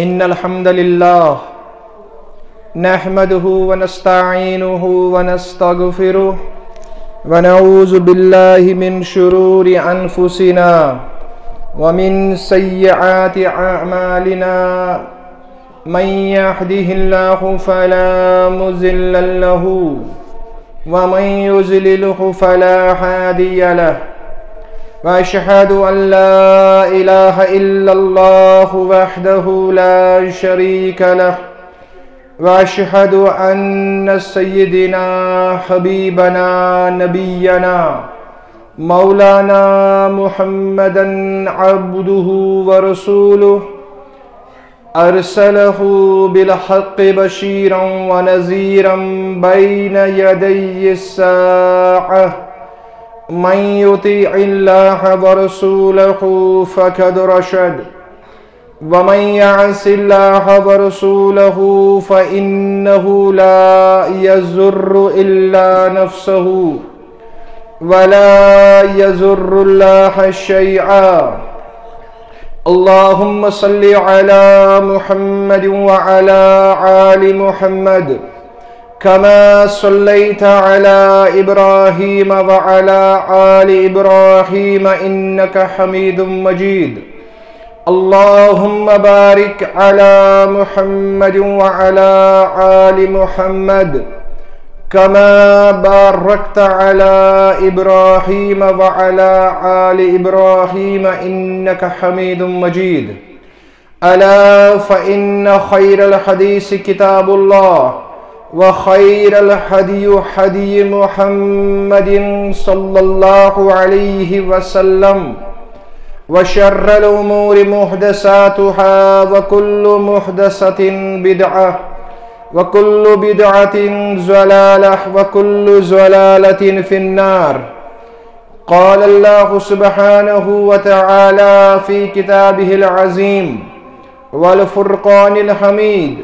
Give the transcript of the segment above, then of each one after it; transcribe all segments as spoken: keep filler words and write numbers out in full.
إن الحمد لله نحمده ونستعينه ونستغفره، ونعوذ بالله من شرور أنفسنا ومن سيئات أعمالنا. من يهده الله فلا مضل له، ومن يضلله فلا هادي له. وأشهد أن لا إله إلا الله وحده لا شريك له، وأشهد أن سيدنا حبيبنا نبينا مولانا محمدا عبده ورسوله، أرسله بالحق بشيرا ونذيرا بين يدي الساعة. من يطع الله ورسوله فقد رشد، ومن يعص الله ورسوله فإنه لا يضر إلا نفسه ولا يضر الله شيئا. اللهم صل على محمد وعلى آل محمد كما صليت على إبراهيم وعلى آل إبراهيم إنك حميد مجيد. اللهم بارك على محمد وعلى آل محمد كما باركت على إبراهيم وعلى آل إبراهيم إنك حميد مجيد. ألا فإن خير الحديث كتاب الله، وخير الهدي هدي محمد صلى الله عليه وسلم، وشر الأمور محدثاتها، وكل محدثة بدعة، وكل بدعة ضلالة، وكل ضلالة في النار. قال الله سبحانه وتعالى في كتابه العظيم والفرقان الحميد: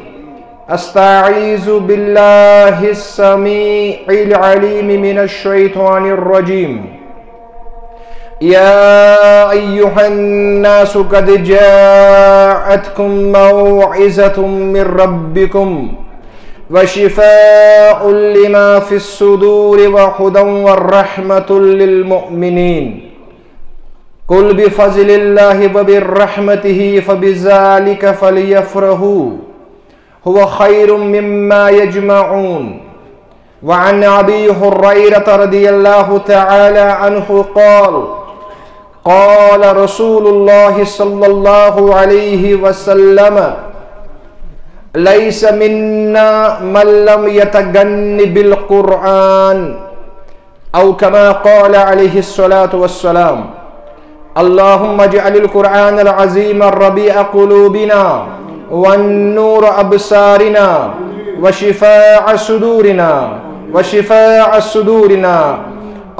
أستعيذ بالله السميع العليم من الشيطان الرجيم. يا أيها الناس قد جاءتكم موعظة من ربكم وشفاء لما في الصدور وهدى ورحمة للمؤمنين. قل بفضل الله وبرحمته فبذلك فليفرحوا هو خير مما يجمعون. وعن أبي هريرة رضي الله تعالى عنه قال: قال رسول الله صلى الله عليه وسلم: ليس منا من لم يتغن بالقرآن، أو كما قال عليه الصلاة والسلام. اللهم اجعل القرآن العظيم ربيع قلوبنا، والنور أبصارنا، وشفاء صدورنا، وشفاء صدورنا.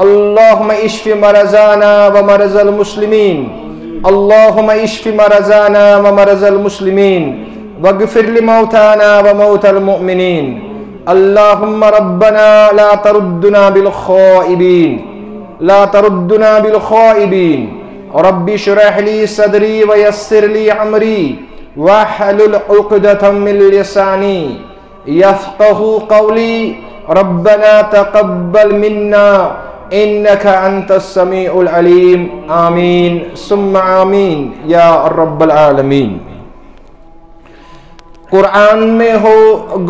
اللهم اشف مرضانا ومرضى المسلمين. اللهم اشف مرضانا ومرضى المسلمين، واغفر لموتانا وموتى المؤمنين. اللهم ربنا لا تردنا بالخائبين، لا تردنا بالخائبين. رب اشرح لي صدري ويسر لي أمري واحلل عقدة من لساني يفقه قولي. ربنا تقبل منا إنك أنت السميع العليم. آمين ثم آمين يا رب العالمين. قرآن میں ہو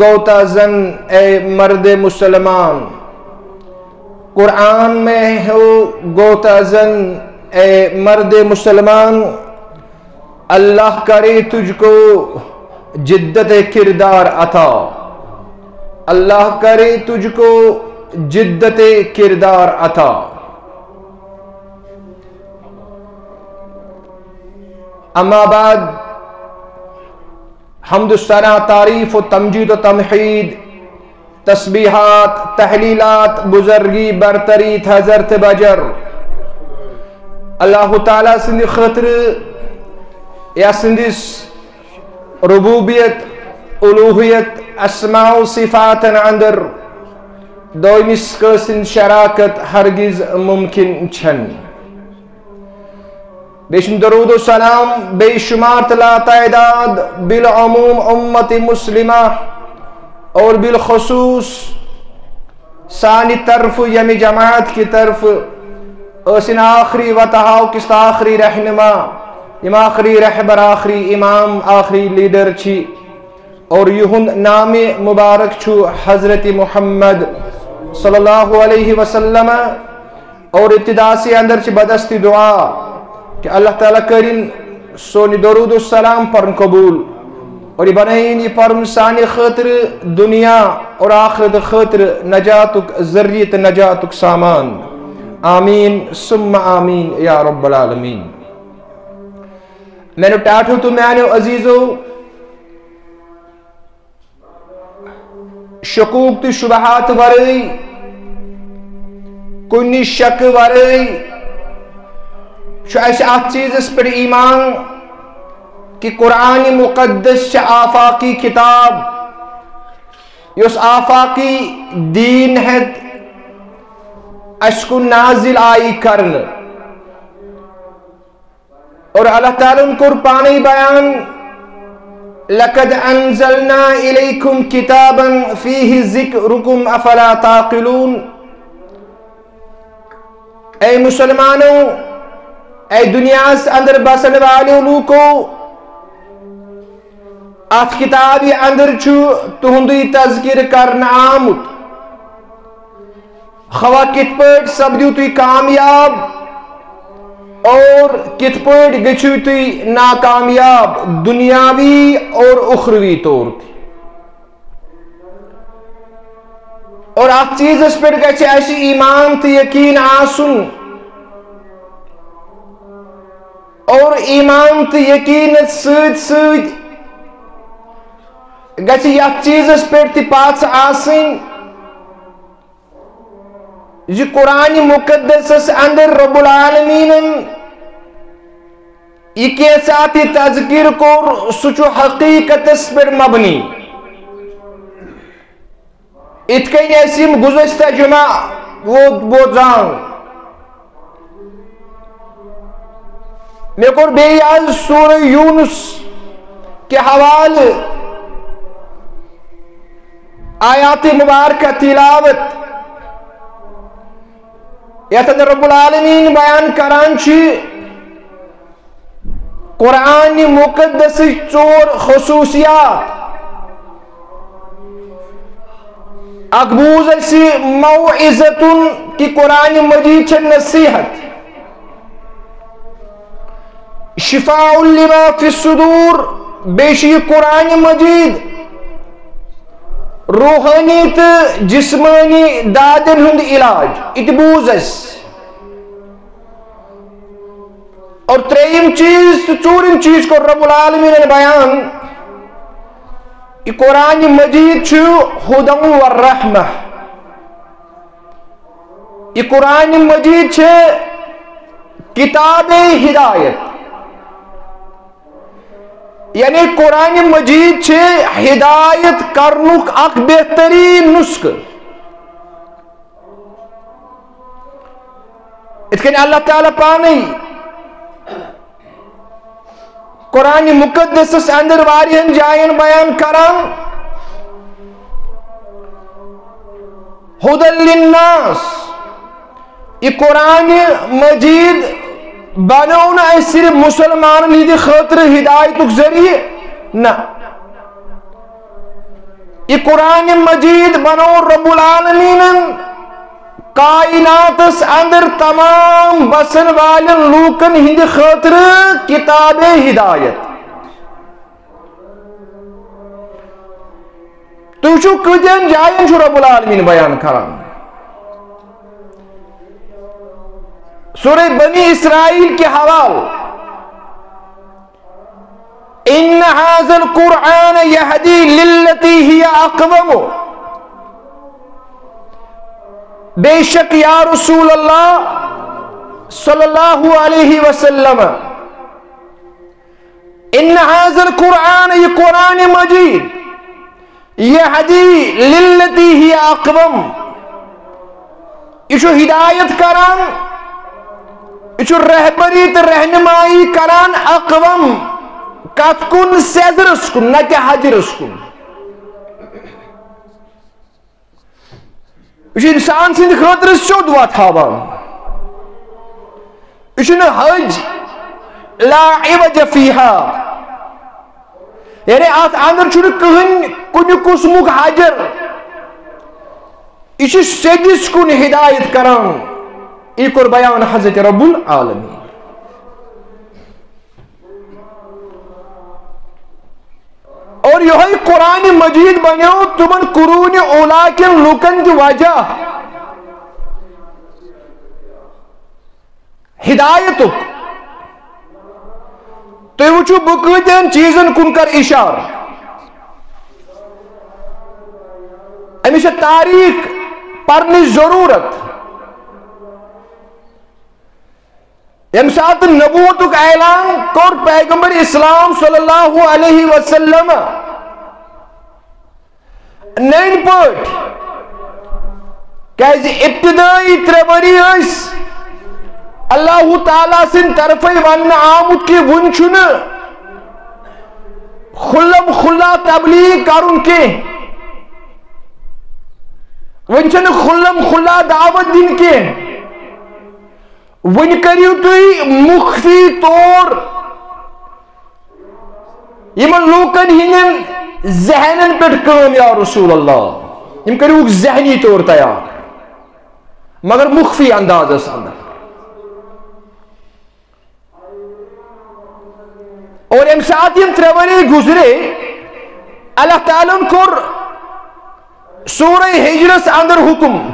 گوتا زن اے مرد مسلمان، قرآن میں ہو گوتا زن اے مرد مسلمان، اللہ کرے تجھ کو جدت کردار عطا، اللہ کرے تجھ کو جدت کردار عطا۔ اما بعد، حمد و ثنا، تعریف و تمجید و تمحید، تسبیحات، تحلیلات، بزرگی، برتری، حضرت بجر اللہ تعالیٰ سٕنٛدِ خٲطرٕ، یا سٕنٛدِس ربوبیت، الوہیت، اسماء و صفاتن اندر دوٚیمِس کٲنٛسہِ ہٕنٛز شراکت ہرگز ممکن چھنہٕ۔ بیٚیہِ چھُم درود و سلام بے شمار تہٕ لاتعداد بالعموم امت مسلمہ اور بالخصوص سانہِ طرفہٕ، ییٚمہِ جماعت کہِ طرفہٕ ٲسِن آخری وتہٕ ہاو کِس تہٕ آخری رہنما، یِم آخری رہبر، آخری امام، آخری لیڈر چھِ۔ اور یِہُنٛد نامِ مبارک چھُ حضرت محمد صلی اللہ علیہ وسلم۔ اور ابتدا سے اندر چھ بدستی دعا کہ اللہ تعالیٰ کرن سون درود و سلام پرن قبول اور یہ بنائن یہ پرن سانہِ خاطر دنیا اور آخرت خاطر نجاتک ذریعہ تہٕ نجاتک سامان۔ آمین ثم آمین یا رب العالمین۔ میانیو ٹاٹھو تہٕ میانیو عزیزو، شکوک تہٕ شبہات ورٲے، کُنہِ شکہٕ ورٲے چھُ اَسہِ اَتھ چیٖزس پٮ۪ٹھ ایمان کہِ قرآن مقدس چھِ آفاقی کتاب، یۄس آفاقی دیٖن ہٮ۪تھ اَسہِ کُن نازل آیہِ کرنہٕ۔ اور اللہ تعالیٰ ہن کوٚر پانے بیان، "لقد انزلنا الیکم کتابا فیہ ذکرکم افلا تعقلون"۔ اے مسلمانو، اے دنیاہس اندر بسن والیو لوکو، اتھ کتابہِ اندر چھُ تُہُنٛدُے تذکرٕ کرنہٕ آمُت۔ خواہ کِتھ پٲٹھۍ سپدِو تُہۍ کامیاب اور کِتھ پٲٹھۍ گٔژھِو تُہۍ ناکامیاب دنیاوی اور اُخروی طور تہِ۔ اور اتھ چیٖزس پٮ۪ٹھ گژھِ اَسہِ ایمان تہٕ یقین آسُن۔ اور ایمان تہٕ یقینس سۭتۍ سۭتۍ گژھِ یتھ چیٖزس پٮ۪ٹھ تہِ پژھ آسٕنۍ زِ قرآن مقدسس اندر رب العالمینن یہِ کینٛژھا تہِ تذکر کوٚر، سُہ چھُ حقیقتس پٮ۪ٹھ مبنی۔ اِتھ کٔنۍ اَسہِ یِم گُزشتہ جمعہ ووت بوزان، مےٚ کوٚر بیٚیہِ آز سورہ یونس کہِ حوالہٕ آیات مبارکہ تلاوت، یتھ اندر رب العالمین بیان کران چھِ قرآن مقدسٕچ ژور خصوصیات۔ اکھ بوٗز اَسہِ موعظتن، کہِ قرآن مجید چھےٚ نصیحت۔ شفاء لما فی الصدور، بیٚیہِ چھُ یہِ قرآن مجید روحٲنی تہٕ جسمٲنی دادٮ۪ن ہُنٛد علاج۔ یہِ تہِ بوٗز اَسہِ۔ اور ترٛیٚیِم چیٖز تہٕ ژوٗرِم چیٖز کوٚر رب العالمینن بیان، یہِ قرآن مجید چھُ ہدی و رحمہ۔ یہِ قرآن مجید چھِ کتاب ہدایت، یعنی قرآن مجید چھِ ہدایت کرنُک اکھ بہترین نسخہٕ۔ یِتھ کٔنۍ اللہ تعالیٰ پانے قرآن مقدسس اندر واریاہن جاین بیان کران، ہدی للناس، یہِ قرآن مجید بنوو نہٕ اَسہِ صرف مسلمانن ہٕنٛدِ خٲطرٕ ہدایتُک ذٔریعہٕ، نہ، یہِ قرآن مجید بنوو رب العالمینن کائناتس اندر تمام بسن والٮ۪ن لوٗکن ہٕنٛدِ خٲطرٕ کتاب ہدایت۔ تُہۍ وٕچھِو کۭتیاہن جاین چھُ رب العالمین بیان کران۔ سورہ بنی اسرائیل کہِ حوالہٕ، ان هذا القرآن يهدي للتي هي اقوم۔ بے شک یا رسول اللہ صلی اللہ علیہ وسلم، ان هذا القرآن، یہِ قرآن مجید، يهدي للتي هي اقوم، یہِ چھُ ہدایت کران یہِ چھُ رہبری تہٕ رہنمائی کران اقوام کتھ کُن؟ سیزرس کُن، نہ کہِ حجرس کُن۔ یہِ چھُ انسان سٕنٛدِ خٲطرٕ سیوٚد وتھ ہاوان۔ یہِ چھُنہٕ حج لا عوج فیہا، یعنی اتھ اندر چھُنہٕ کٕہٕنۍ کُنہِ قٕسمُک حجر۔ یہِ چھُ سیٚدِس کُن ہدایت کران۔ یہِ کوٚر بیان حضرت رب العالمین۔ اور یہے قرآن مجید بنیو تمن قرون اولا کٮ۪ن لوٗکن تہِ وجہ ہدایتُک۔ تُہۍ وٕچھِو، بہٕ کۭتٮ۪ن چیٖزن کُن کر اشارٕ۔ أمِس چھےٚ تاریخ پرنٕچ ضروٗرت۔ ییٚمہِ ساتہٕ نبوتُک اعلان کوٚر پیغمبر اسلام صلی اللہ علیہ وسلم نٔنۍ پٲٹھۍ، کیازِ ابتدٲیی ترٛےٚ ؤری ٲسۍ اللہ تعالیٰ سٕنٛدِ طرفے وننہٕ آمُت کہِ وُنہِ چھُنہٕ کھُلم کھُلا تبلیغ کرُن کینٛہہ، وُنہِ چھُنہٕ کھُلم کھُلا دعوت دِنۍ کینٛہہ۔ وۄنۍ کٔرِو تُہۍ مخفی طور یِمن لوٗکن ہٕنٛدٮ۪ن ذہنن پٮ۪ٹھ کٲم، یا رسول اللہ۔ یِم کٔرِوُکھ ذہنی طور تیار، مگر مخفی اندازس اندر۔ اور ییٚمہِ ساتہٕ یِم ترٛےٚ ؤری گُزرے، اللہ تعالیٰ ہن کوٚر سورہ ہجرس اندر حکم،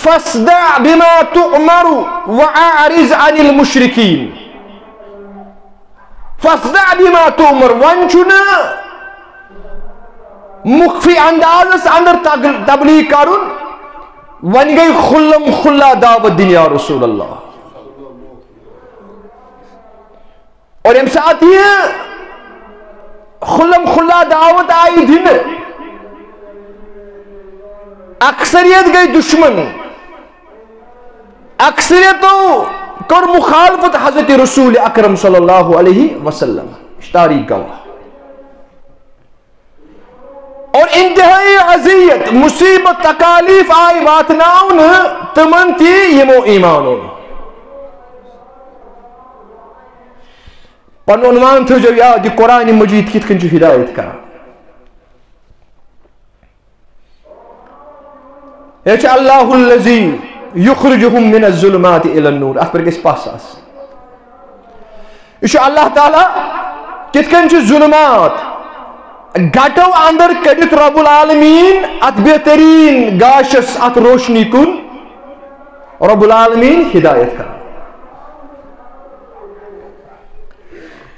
"فاصدع بما تؤمر واعرض عن المشرکین۔" فاصدع بما تؤمر، وۄنۍ چھُنہٕ مخفی اندازس اندر تگ-، تبلیغ کرُن، وۄنۍ گٔے کھُلم کھُلا دعوت دِنۍ، یا رسول اللہ۔ اور ییٚمہِ ساتہٕ یہِ کھُلم کھُلا دعوت آیہِ دِنہٕ، اکثریت گٔے دشمن، اکثریتو کٔر مخالفت حضرت رسول اکرم صلی اللہ علیہ وسلم۔ یہِ چھِ تاریخ گواہ۔ اور انتہائی اذیت، مصیبت، تکالیف آیہِ واتناونہٕ تِمن تہِ یِمو ایمان اوٚن۔ پنُن عنوان تھٲوزیو یاد، یہِ قرآن مجید کِتھ کٔنۍ چھُ ہدایت کران۔ یہِ چھُ اللہ الذی یخرجہم من الظلمات الی النور، اتھ پٮ۪ٹھ گژھِ پس آسٕنۍ۔ یہِ چھُ اللہ تعالیٰ کِتھ کٔنۍ چھُ ظلمات گٹو اندر کٔڑِتھ رب العالمین اتھ بہترین گاشس، اتھ روشنی کُن رب العالمین ہدایت کران۔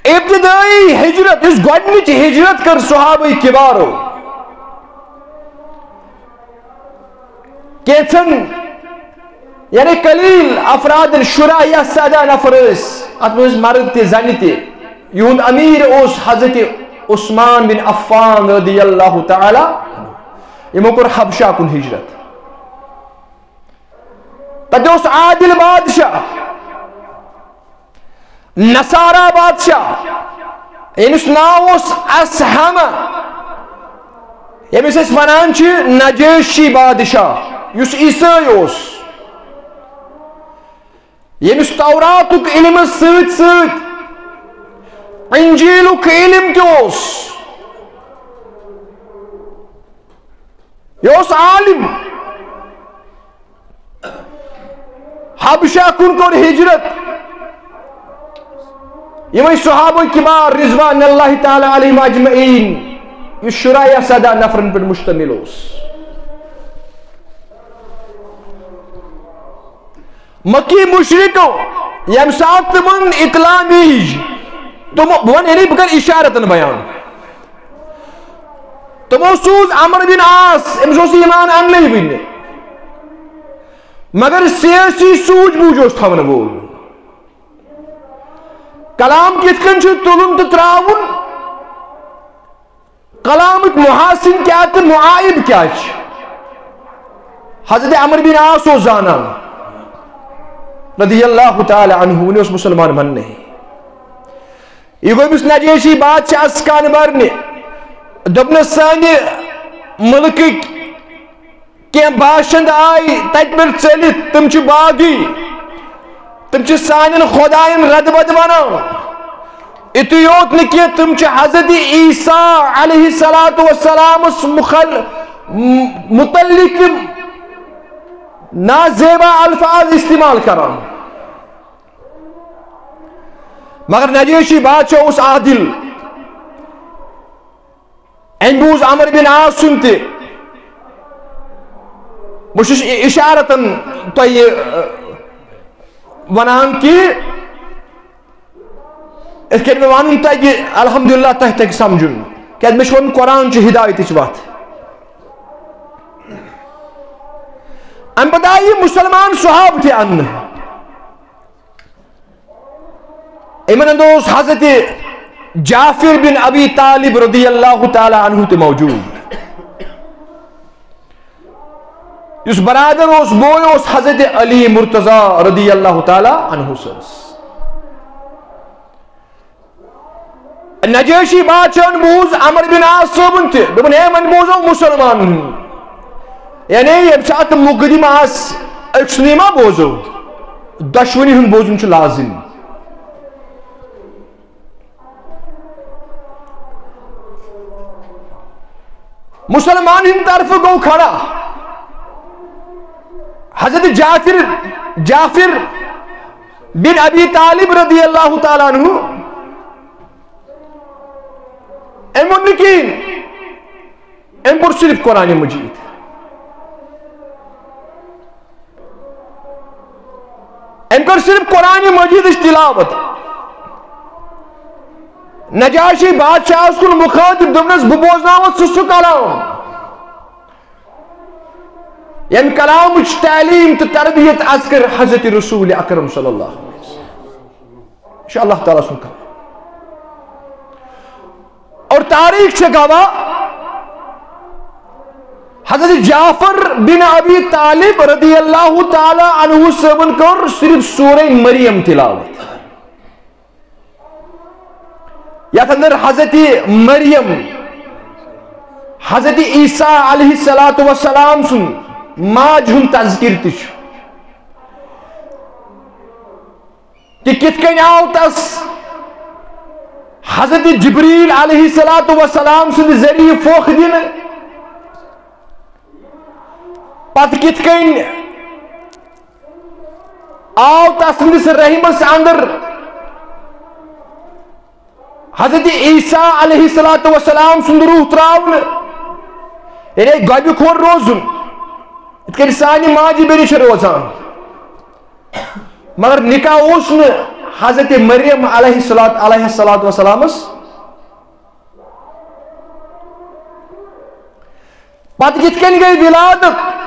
ابتدائی ہجرت، یُس گۄڈنِچ ہجرت کٔر صحابہ کبارو، کینٛژن، یعنی قلیل افرادن، شراہ یا سداہ نفر ٲسۍ، اتھ منٛز ٲسۍ مرد تہِ زنہِ تہِ۔ یِہُنٛد امیر اوس حضرت عثمان بن عفان رضی اللہ تعالیٰ عنہ۔ یِمو کوٚر حبشہ کُن ہجرت۔ تتہِ اوس عادل بادشاہ، نصارا بادشاہ، ییٚمِس ناو اوس اسہمہ، ییٚمِس أسۍ ونان چھِ نجاشی بادشاہ، یُس عیسٲے اوس، ییٚمِس توراتُک علم سۭتۍ سۭتۍ انجیلُک علم تہِ اوس۔ یہِ اوس عالم۔ حبشہ کُن کوٚر ہجرت۔ یِمے صحابہ کبار رضوان اللہ تعالیٰ علیہم اجمعین، یُس شراہ یا سداہ نفرن پٮ۪ٹھ مشتمل اوس۔ مکی مشرکو ییٚمہِ ساتہٕ تِمن اطلاع میج، تِمو، بہٕ وَنہٕ، یعنی بہٕ کَرٕ اِشارتن بیان۔ تِمو سوٗز عمرو بن عاص، أمِس اوس ایمان اَننَے وٕنہِ، مگر سیٲسی سوٗجھ بوٗجھ اوس تھاوَن وول۔ کلام کِتھ کٔنۍ چھُ تُلُن تہٕ ترٛاوُن، کلامٕکۍ محاسن کیٛاہ تہٕ معائب کیٛاہ چھِ، حضرت عمرو بن عاص اوس زانان۔ رضی اللہ تعالی عنہ، وُنہِ اوس مسلمان بننے۔ یہِ گوٚو أمِس نجاشی بادشاہس کن برنہِ۔ دوٚپنس، سانہِ مُلکٕکۍ کینٛہہ باشند آے تتہِ پٮ۪ٹھ ژٔلِتھ، تِم چھِ باغی، تِم چھِ سانٮ۪ن خۄداین ردبد ونان۔ یِتُے یوت نہٕ کینٛہہ، تِم چھِ حضرت عیسیٰ علیہ الصلوۃ والسلامس مخل-، م-، متعلق تِم نازیبا الفاظ استعمال کران۔ مگر نجاشی بادشاہ اوس عادل۔ أمۍ بوٗز عمرو بن عاص سُنٛد تہِ۔ بہٕ چھُس اِشارتن تۄہہِ، ٲ، وَنان کہِ یِتھ کٔنۍ مےٚ وَنُن تَگہِ، الحمدللہ، تۄہہِ تَگہِ سَمجھُن۔ کیٛازِ مےٚ چھُ وَنُن، قرآن چھُ ہدایتٕچ وَتھ۔ اَمہِ پَتہٕ آیہِ مُسلمان صحابہٕ تہِ اَننہٕ۔ یِمن اندر اوس حضرت جعفر بن ابی طالب رضی اللہ تعالی عنہ تہِ موجود، یُس برادر اوس، بوے اوس حضرت علی مرتضی رضی اللہ تعالی عنہ سٕنٛز۔ نجاشی بادشاہن بوٗز عمرو بن عاص صٲبُن تہِ، دوٚپُن، ہے، وۄنۍ بوزو مُسلمانن ہُنٛد۔ یعنی ییٚمہِ ساتہٕ مقدم آسہِ، أکۍ سُنٛدُے ما بوزو؟ دۄشوٕنی ہُنٛد بوزُن چھُ لازم۔ مُسلمان ہٕنٛدِ طرفہٕ گوٚو کھڑا حضرت جعفر، جعفر بن ابی طالب رضی اللہ تعالیٰ عنہ۔ أمۍ ووٚن نہٕ کِہیٖنۍ، أمۍ پوٚر صرف قرآن مجید۔ أمۍ کٔر صرف قرآن مجیدٕچ تلاوت۔ نجاشی بادشاہس کُن مُخٲطِب، دوٚپنس، بہٕ بوزناوتھ ژٕ سُہ کلام، ییٚمہِ کلامٕچ تعلیٖم تہٕ تربیت از کٔر حضرت رسول اکرم صلی اللہ علیہ وسلم۔ یہِ چھُ اللہ تعالیٰ سُنٛد کلام۔ اور تاریخ چھِ گواہ، حضرت جعفر بن ابی طالب رضی اللہ تعالیٰ عنہ صٲبن کٔر صرف سورہ مریم تلاوت، یتھ اندر حضرت مریم، حضرت عیسیٰ علیہ الصلوۃ والسلام سُنٛد ماجہِ ہُنٛد تذکر تہِ چھُ۔ کہ کِتھ کٔنۍ آو تس حضرت جبریل علیہ الصلوۃ والسلام سٕنٛدِ ذٔریعہٕ پھۄکھ دِنہٕ، پتہٕ کِتھ کٔنۍ آو تسٕنٛدِس رحمس اندر حضرت عیسیٰ علیہ الصلوۃ والسلام سُنٛد روح تراونہٕ، یعنی گۄبہِ کھور روزُن، یِتھ کٔنۍ سانہِ ماجہِ بیٚنہِ چھِ روزان۔ مگر نکاح اوس نہٕ حضرت مریم علیہ الصلوۃ، علیہ الصلوۃ والسلامس۔ پتہٕ کِتھ کٔنۍ گٔے ولادت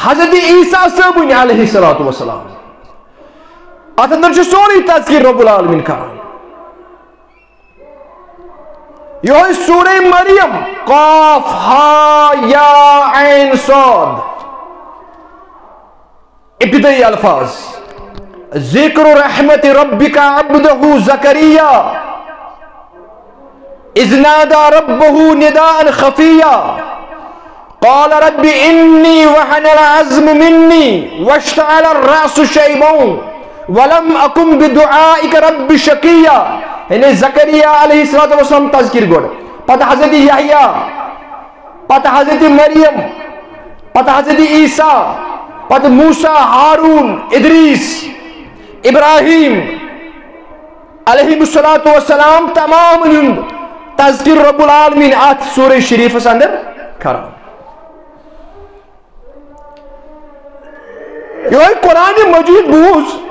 حضرت عیسیٰ صٲبٕنۍ علیہ الصلوۃ والسلام؟ اتھ اندر چھُ سورُے تذکیر رب العالمین کران۔ یہوے سورہ مریم، قاف ہا یا عین صاد، ابتدائی الفاظ، ذکر رحمت ربک عبدہ زکریا اذ نادی ربہ نداء خفیا۔ قال رب انی وهن العظم منی واشتعل الرأس شیبا ولم اکن بدعائک رب شقیا۔ یعنی زکریا علیہ الصلوۃ والسلام تذکر گۄڈٕ، پتہٕ حضرت یحییٰ، پتہٕ حضرت مریم، پتہٕ حضرت عیسیٰ، پتہٕ موسیٰ، ہارون، ادریس، ابراہیم علیہ الصلوۃ والسلام، تمام ہُنٛد تذکر رب العالمین اتھ سورہ شریفس اندر کران۔ یہوے قرآن مجید بوز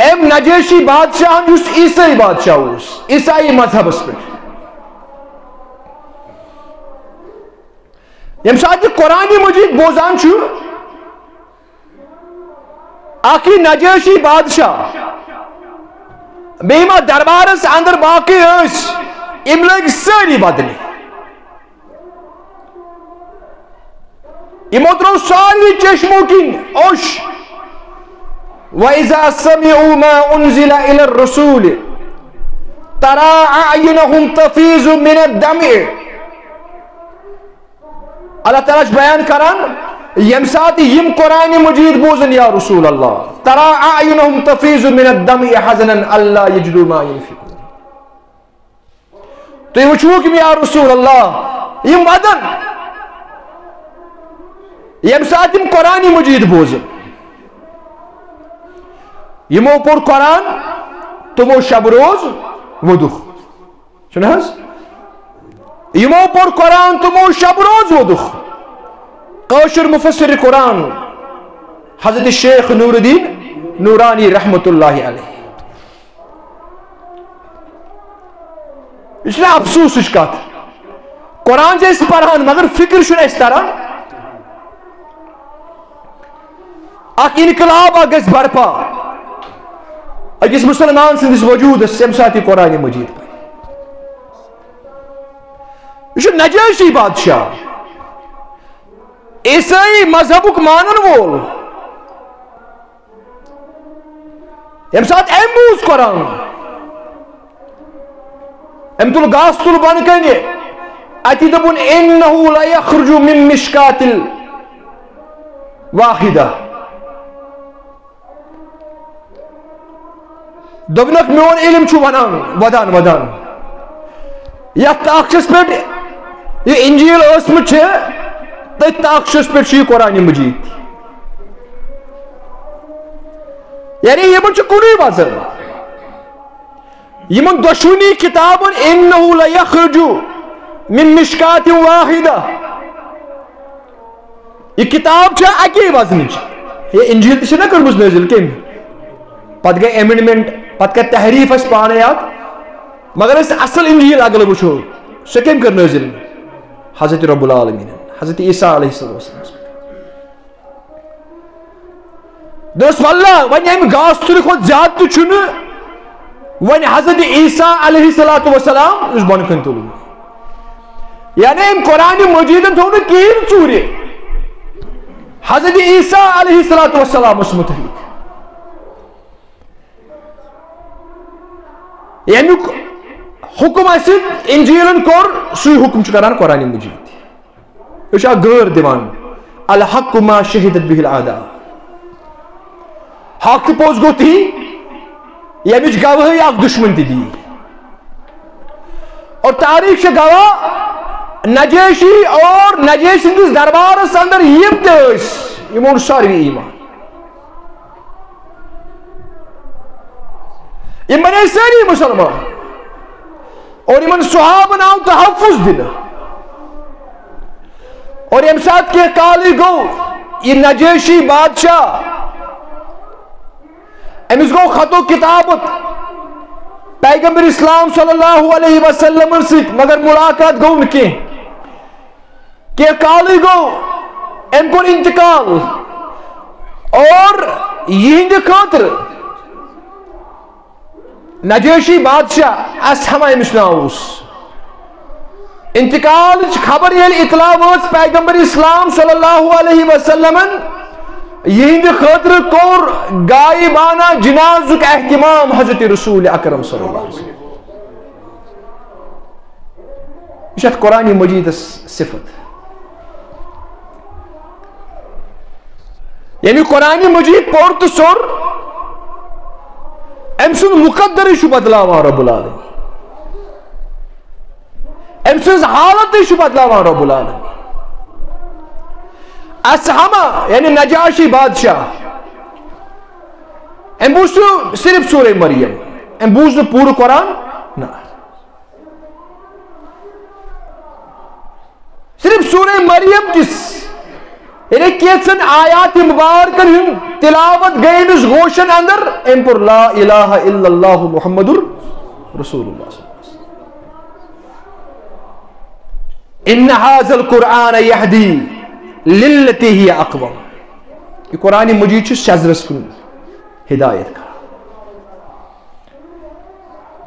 أمۍ نجاشی بادشاہن، یُس عیسائی بادشاہ اوس، عیسائی مذہبس پٮ۪ٹھ۔ ییٚمہِ ساتہٕ یہِ قرآن مجید بوزان چھُ، اکھ یہِ نجاشی بادشاہ، بیٚیہِ یِم اَتھ دربارس اندر باقٕے ٲسۍ، یِم لٔگۍ سٲری بدلہِ۔ یِمو ترٛوو ساروٕے چشمو کِنۍ اوٚش۔ وَإِذَا سَمِعُوا مَا أُنزِلَ إِلَى الرَّسُولِ تَرَى أَعْيُنَهُمْ تَفِيضُ مِنَ الدَّمْعِ۔ اللہ تعالیٰ چھُ بیان کران، ییٚمہِ ساتہٕ یِم قرآن مجید بوزن یا رسول اللہ، تَرَى أَعْيُنَهُمْ تَفِيضُ مِنَ الدَّمْعِ حَزَنًا أَلَّا يَجِدُوا مَا يُنْفِقُونَ۔ تُہۍ وٕچھِو کِم یا رسول اللہ، یِم ودن، ییٚمہِ ساتہٕ یِم قرآن مجید بوزن۔ یِمو پوٚر قرآن، تِمو شب روز ووٚدُکھ۔ چھُنہٕ حظ؟ یِمو پوٚر قرآن، تِمو شب روز ووٚدُکھ۔ کٲشُر مفسر قرآن حضرت شیخ نور الدین نورانی رحمت اللہ علیہ۔ یہِ چھُنہ افسوسٕچ کتھ؟ قرآن چھِ أسۍ پران، مگر فکر چھُنہٕ اَسہِ تران۔ اکھ انقلاب اکھ گژھِ برپا أکِس مسلمان سٕنٛدِس وجودس، ییٚمہِ ساتہٕ یہِ قرآن مجید پرِ۔ یہِ چھُ نجاشی بادشاہ، عیسٲئی مذہبُک مانن وول۔ ییٚمہِ ساتہٕ أمۍ بوٗز قرآن، أمۍ تُل گاسہٕ تُل بۄنہٕ کنہِ، اَتی دوٚپُن، "إِنَّهُ لَيَخْرُجُ مِن مِشْكَاةٍ وَاحِدَةٍ۔" دوٚپنکھ، "میون علم چھُ ونان، ودان، ودان۔ یتھ تاخچس پٮ۪ٹھ یہِ انجیل ٲسمٕژ چھِ، تٔتھۍ تاخچس پٮ۪ٹھ چھُ یہِ قرآن مجید تہِ۔" یعنی یِمن چھُ کُنُے وزن۔ یِمن دۄشوٕنی کتابن، "إِنَّهُ لَيَخْرُجُ مِن مِشْكَاةٍ وَاحِدَةٍ۔" یہِ کتاب چھےٚ اَکی وزنٕچ۔ یہِ انجیل تہِ چھےٚ نہ کٔرمٕژ نٲزِل کٔمۍ؟ پتہٕ گٔے amendment، پتہٕ کٔر تحریف اَسہِ پانے اَتھ۔ مگر أسۍ اصل انجیل اگر وٕچھو، سۄ کٔمۍ کٔر نٲزِل؟ حضرت رب العالمین، حضرت عیسیٰ علیہ السلام۔ دوٚپُس، "واللہ، وۄنۍ اَمہِ گاسہٕ تُلہِ کھۄتہٕ زیادٕ تہِ چھُنہٕ وۄنۍ حضرت عیسیٰ علیہ الصلوۃ والسلام یُس بۄنہٕ کَنہِ تُلُن۔" یعنی أمۍ قرآن مجیدن تھوٚو نہٕ کِہیٖنۍ ژوٗرِ حضرت عیسیٰ علیہ الصلوۃ والسلامس مُتعلق۔ ییٚمیُک حُکم اَسہِ انجیلن کوٚر، سُے حُکم چھُ کران قرآن مجید۔ یہِ چھُ اکھ غٲر دِوان۔ الحق ما شہدت بہ الاعداء۔ حق تہٕ پوٚز گوٚو تی، ییٚمِچ گوٲہی اکھ دُشمن تہِ دی۔ اور تاریخ چھِ گواہ، نجاشی اور نجاشی سٕنٛدِس دربارس اندر یِم تہِ ٲسۍ، یِمو اوٚن ساروی ایمان۔ یِم بنے سٲری مسلمان۔ اور یِمن صحابن آو تحفظ دِنہٕ۔ اور ییٚمہِ ساتہٕ کینٛہہ کالٕے گوٚو، یہِ نجاشی بادشاہ، أمِس گوٚو خط و کتابت پیغمبر اسلام صلی اللہ علیہ وسلمن سۭتۍ، مگر ملاقات گوٚو نہٕ کینٛہہ۔ کینٛہہ کالٕے گوٚو، أمۍ کوٚر انتقال۔ اور یِہنٛدِ خٲطرٕ نجاشی بادشاہ، اسہمہ أمِس ناو اوس، انتقالٕچ خبر ییٚلہِ اطلاع وٲژ پیغمبر اسلام صلی اللہ علیہ وسلمن، یِہنٛدِ خٲطرٕ کوٚر غائبانہ جنازُک اہتمام حضرت رسول اکرم صلی اللہ علیہ وسلم۔ یہِ چھِ اَتھ قرآن مجیدس صفت۔ یعنی قرآن مجید پوٚر تہٕ سوٚر، أمۍ سُنٛد مقدرٕے چھُ بدلاوان رب العالمین۔ أمۍ سٕنٛز حالتٕے چھُ بدلاوان رب العالمین۔ اسہمہ یعنی نجاشی بادشاہ، أمۍ بوٗز نہٕ صرف سورہ مریم، أمۍ بوٗز نہٕ پوٗرٕ قرآن، نہ۔ صرف سورہ مریم کِس، یعنی کینٛژن آیات مبارکن ہُنٛد تلاوت گٔے أمِس ہوشن اندر، أمۍ پوٚر لا الہ الا اللہ محمد رسول اللہ صلی اللہ علیہ وسلم۔ ان هذا القرآن يهدي للتي هي اقوم۔ یہِ قرآن مجید چھُ سیٚزرس کُن ہدایت کران۔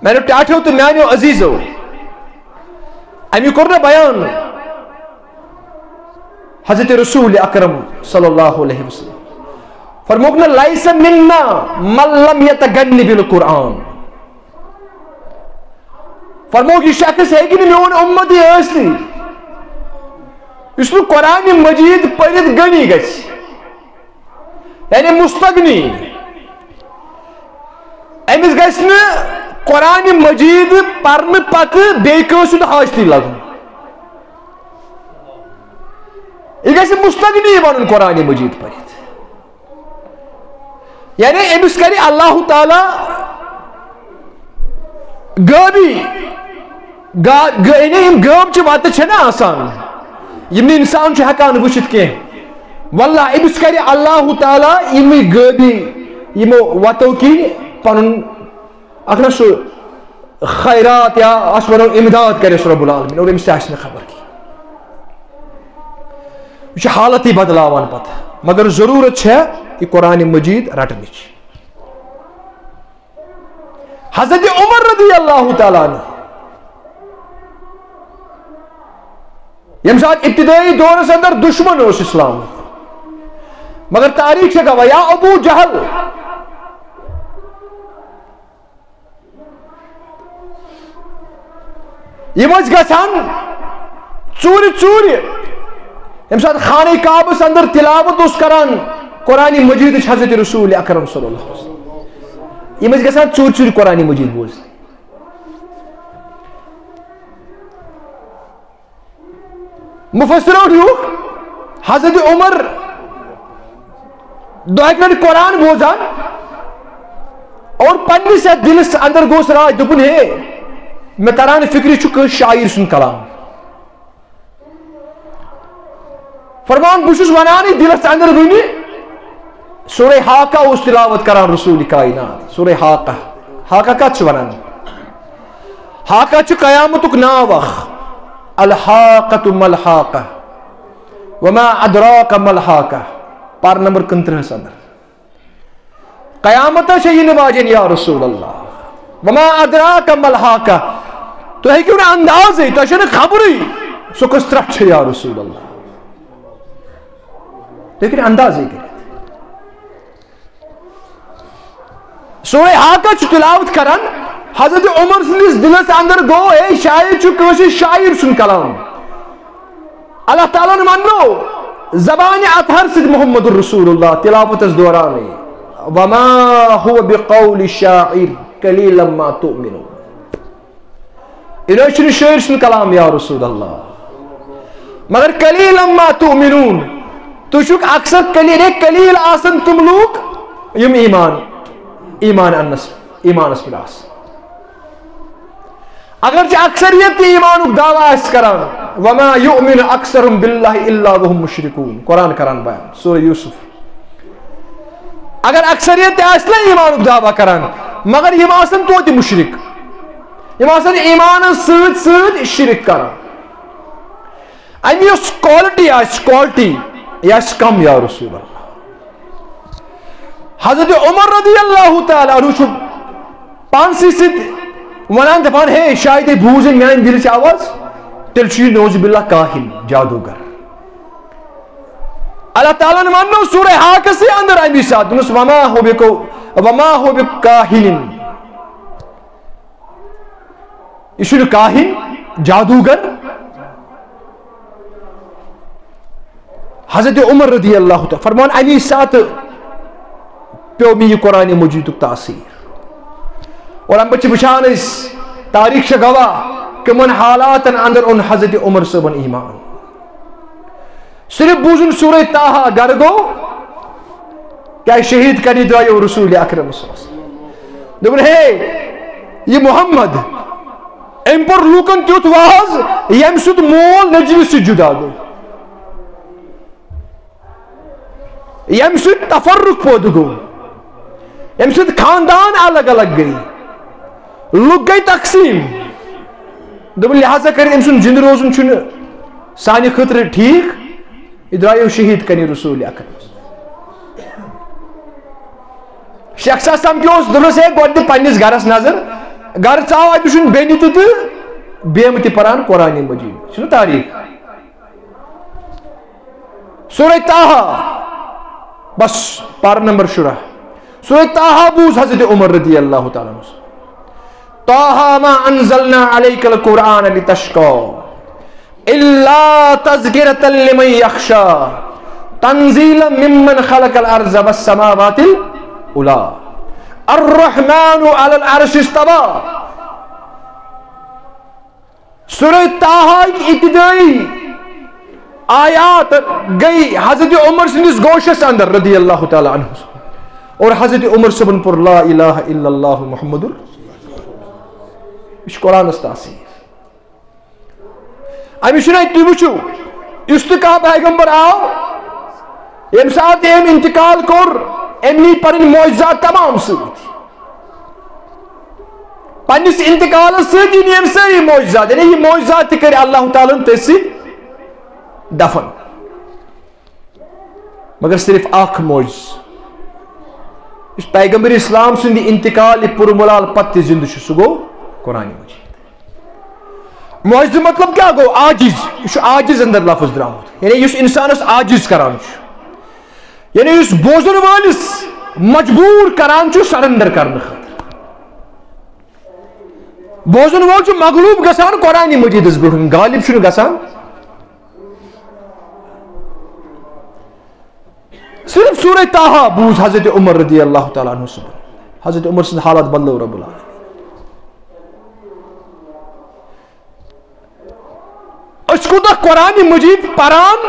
میانیو ٹاٹھیو تہٕ میانیو عزیزو، اَمہِ کوٚر نہ بیان حضرت رسول اکرم صلی اللہ علیہ وسلم۔ فرمووُکھ نہ، "لیس منا من لم یتغن بالقرآن۔" فرمووُکھ، یہِ شخص ہیٚکہِ نہٕ میون اُمتی ٲسِتھٕے، یُس نہٕ قرآن مجید پٔرِتھ غنی گژھِ، یعنی مستغنی۔ أمِس گژھِ نہٕ قرآن مجید پرنہٕ پتہٕ بیٚیہِ کٲنٛسہِ ہُنٛد حاجتٕے لگُن۔ یہِ گژھِ مستغنی بنُن قرآن مجید پٔرِتھ۔ یعنی أمِس کرِ اللہ تعالیٰ غٲبی، غا-، غٲ-، یعنی یِم غٲب چہِ وتہٕ چھِ نہ آسان، یِم نہٕ انسان چھُ ہٮ۪کان وٕچھِتھ کینٛہہ۔ واللہ أمِس کرِ اللہ تعالیٰ یِمٕے غٲبی، یِمو وتو کِنۍ پنُن اکھ نہ سُہ خیرات یا أسۍ ونو امداد کرٮ۪س رب العالمین، اور أمِس تہِ آسہِ نہٕ خبر کینٛہہ۔ یہِ چھِ حالتٕے بدلاوان پتہٕ، مگر ضروٗرت چھےٚ یہِ قرآن مجید رٹنٕچ۔ حضرت عمر رضی اللہ تعالیٰ عنہ، ییٚمہِ ساتہٕ ابتدٲیی دورس اندر دشمن اوس اسلامُک، مگر تاریخ چھےٚ گواہ، یا ابو جہل، یِم ٲسۍ گژھان ژوٗرِ ژوٗرِ، ییٚمہِ ساتہٕ خانہ کعبس اندر تلاوت اوس کران قرآن مجیدٕچ حضرت رسول اکرم صلی اللہ علیہ وسلم، یِم ٲسۍ گژھان ژوٗرِ ژوٗرِ قرآن مجید بوزنہِ۔ مفسرو لیوٗکھ، حضرت عمر دۄیہِ لٹہِ قرآن بوزان اور پننِس یتھ دِلس اندر گوس راے، دوٚپُن، ہے، مےٚ تران فکرِ، چھُ کٲنٛسہِ شاعر سُنٛد کلام۔ فرمان، بہٕ چھُس ونان یہِ دِلس اندر وُنہِ، سورہ حاقہ اوس تلاوت کران رسول کائنات، سورہ حاقہ۔ حاقہ کتھ چھِ ونان؟ حاقہ چھُ قیامتُک ناو اکھ۔ الحاقۃ ما الحاقۃ وما ادراک ما الحاقۃ۔ پار نمبر کُنترٕہس اندر۔ قیامت چھےٚ یِنہٕ واجٮ۪ن یا رسول اللہ۔ وما ادراک ما الحاقۃ۔ تُہۍ ہیٚکِو نہٕ اندازٕے، تۄہہِ چھےٚ نہٕ خبرٕے سُہ کۄس ترٹھ چھےٚ یا رسول اللہ۔ تُہۍ ہیٚکِو نہٕ اندازٕے کٔرِتھ۔ سورہ حاقہ چھُ تلاوت کران، حضرت عمر سٕنٛدِس دِلس اندر گوٚو، ہے، شاید چھُ کٲنٛسہِ شاعر سُنٛد کلام۔ اللہ تعالیٰ ہن وننو زبانِ اطہر سۭتۍ محمد رسول اللہ تلاوتس دورانٕے، "وما هو بقول شاعر قليلا ما تؤمنون۔" یہِ نہ حظ چھُنہٕ شٲعر سُنٛد کلام یا رسول اللہ، مگر "قليلا ما تؤمنون"۔ تُہۍ چھُکھ اکثر قلیل، ہے، قلیل آسن تِم لوٗکھ یِم ایمان، ایمان اننس، ایمانس پٮ۪ٹھ آسن۔ اگرچہ اکثریت تہِ ایمانُک دعویٰ آسہِ کران، "وما يؤمن اكثرهم بالله الا وهم مشركون"، قرآن کران بیان، سورہ یوسف۔ اگر اکثریت تہِ آسہِ نہ ایمانُک دعویٰ کران، مگر یِم آسن توتہِ مشرک، یِم آسن ایمانس سۭتۍ سۭتۍ شرک کران۔ اَمہِ یۄس quality آسہِ، quality یہِ آسہِ کم یا رسول اللہ۔ حضرت عمر رضی اللہ تعالیٰ عنہ چھُ پانسٕے سۭتۍ ونان، دپان، ہے، شاید بوٗز أمۍ میانہِ دِلٕچ آواز، تیٚلہِ چھُ یہِ نعوذ باللہ کاہن، جادوگر۔ اللہ تعالیٰ ہن وننو سورہ حاقہ سٕے اندر اَمی ساتہٕ، دوٚپنس، "وما هو بقو-، وما هو بكاهن"۔ یہِ چھُنہٕ کاہن، جادوگر۔ حضرت عمر رضی اللہ تعالیٰ فرمان، اَمی ساتہٕ پیوٚو مےٚ یہِ قرآن مجیدُک تاثیر۔ اور اَمہِ پتہٕ چھِ وٕچھان أسۍ، تاریخ چھےٚ گواہ، کٕمن حالاتن اندر اوٚن حضرت عمر صٲبن ایمان۔ صرف بوٗزُن سورہ طٰہٰ، گرٕ گوٚو، کیٛازِ شہیٖد کرنہِ درٛایو رسول اکرم صلی اللہ علیہ وسلم۔ دوٚپُن، ہے، یہِ محمد، أمۍ پوٚر لوٗکن تیُتھ وعظ، ییٚمہِ سۭتۍ مول نیٚچوِس سۭتۍ جُدا گوٚو، ییٚمہِ سۭتۍ تفرق پٲدٕ گوٚو، ییٚمہِ سۭتۍ خاندان الگ الگ گٔے، لُکھ گٔے تقسیٖم۔ دوٚپُن، لہذا کٔرِتھ أمۍ سُنٛد زِنٛدٕ روزُن چھُنہٕ سانہِ خٲطرٕ ٹھیٖک، یہِ درٛایو شہیٖد کرنہِ رسول اکرم۔ شیخ صاحب سمکھیوس، دوٚپنس، ہے، گۄڈٕ دِ پننِس گرس نظر، گرٕ ژاو، اتہِ وٕچھُن بیٚنہِ تہِ تہٕ بیمہٕ تہِ پران قرآن مجید۔ چھُنہٕ تاریخ؟ سورہ طٰہٰ، بس، پارہ نمبر شُراہ۔ سورہ طٰہٰ بوٗز حضرت عمر رضی اللہ تعالیٰ عنہ۔ طٰہٰ ما انزلنا علیک القرآن لتشقیٰ الا تذکرة لمن یخشیٰ تنزیلا ممن خلق الارض والسماوات العلیٰ الرحمن علی العرش استویٰ۔ سورہ طٰہٰ ہٕکۍ ابتدٲئی آیات گٔے حضرت عمر سٕنٛدِس گوشس اندر رضی اللہ تعالیٰ عنہ، اور حضرت عمر صٲبن پوٚر لا الہ الا اللہ محمد۔ یہِ چھُ قرآنس تاثیر۔ أمِس چھُنہٕ اَتہِ تُہۍ وٕچھِو، یُس تہِ کانٛہہ پیغمبر آو، ییٚمہِ ساتہٕ أمۍ انتقال کوٚر، أمۍ نی پنٕنۍ معجزات تمام سۭتۍ۔ پننِس انتقالس سۭتۍ یِم یِم سٲری معجزات، یعنی یہِ معجزات تہِ کٔرۍ اللہ تعالیٰ ہن تٔتھۍ سۭتۍ دفن۔ مگر صرف اکھ معجزٕ، یُس پیغمبر اسلام سٕنٛدِ انتقال پُرملال پتہٕ تہِ زندٕ چھُ، سُہ گوٚو قرآن مجید۔ معجزٕ مطلب کیٛاہ گوٚو؟ عاجز۔ یہِ چھُ عاجز اندر لفظ درٛامُت، یعنی یُس انسانس عاجز کران چھُ، یعنی یُس بوزن وٲلِس مجبوٗر کران چھُ سرنڈر کرنہٕ خٲطرٕ۔ بوزن وول چھُ مغلوب گژھان قرآن مجیدس برونٛہہ، غالب چھُنہٕ گژھان۔ صرف سورہ طٰہٰ بوٗز حضرت عمر رضی اللہ تعالیٰ عنہ صٲبن۔ حضرت عمر سٕنٛز حالات بدلٲو رب العالمین۔ أسۍ کوٗتاہ قرآن مجید پران،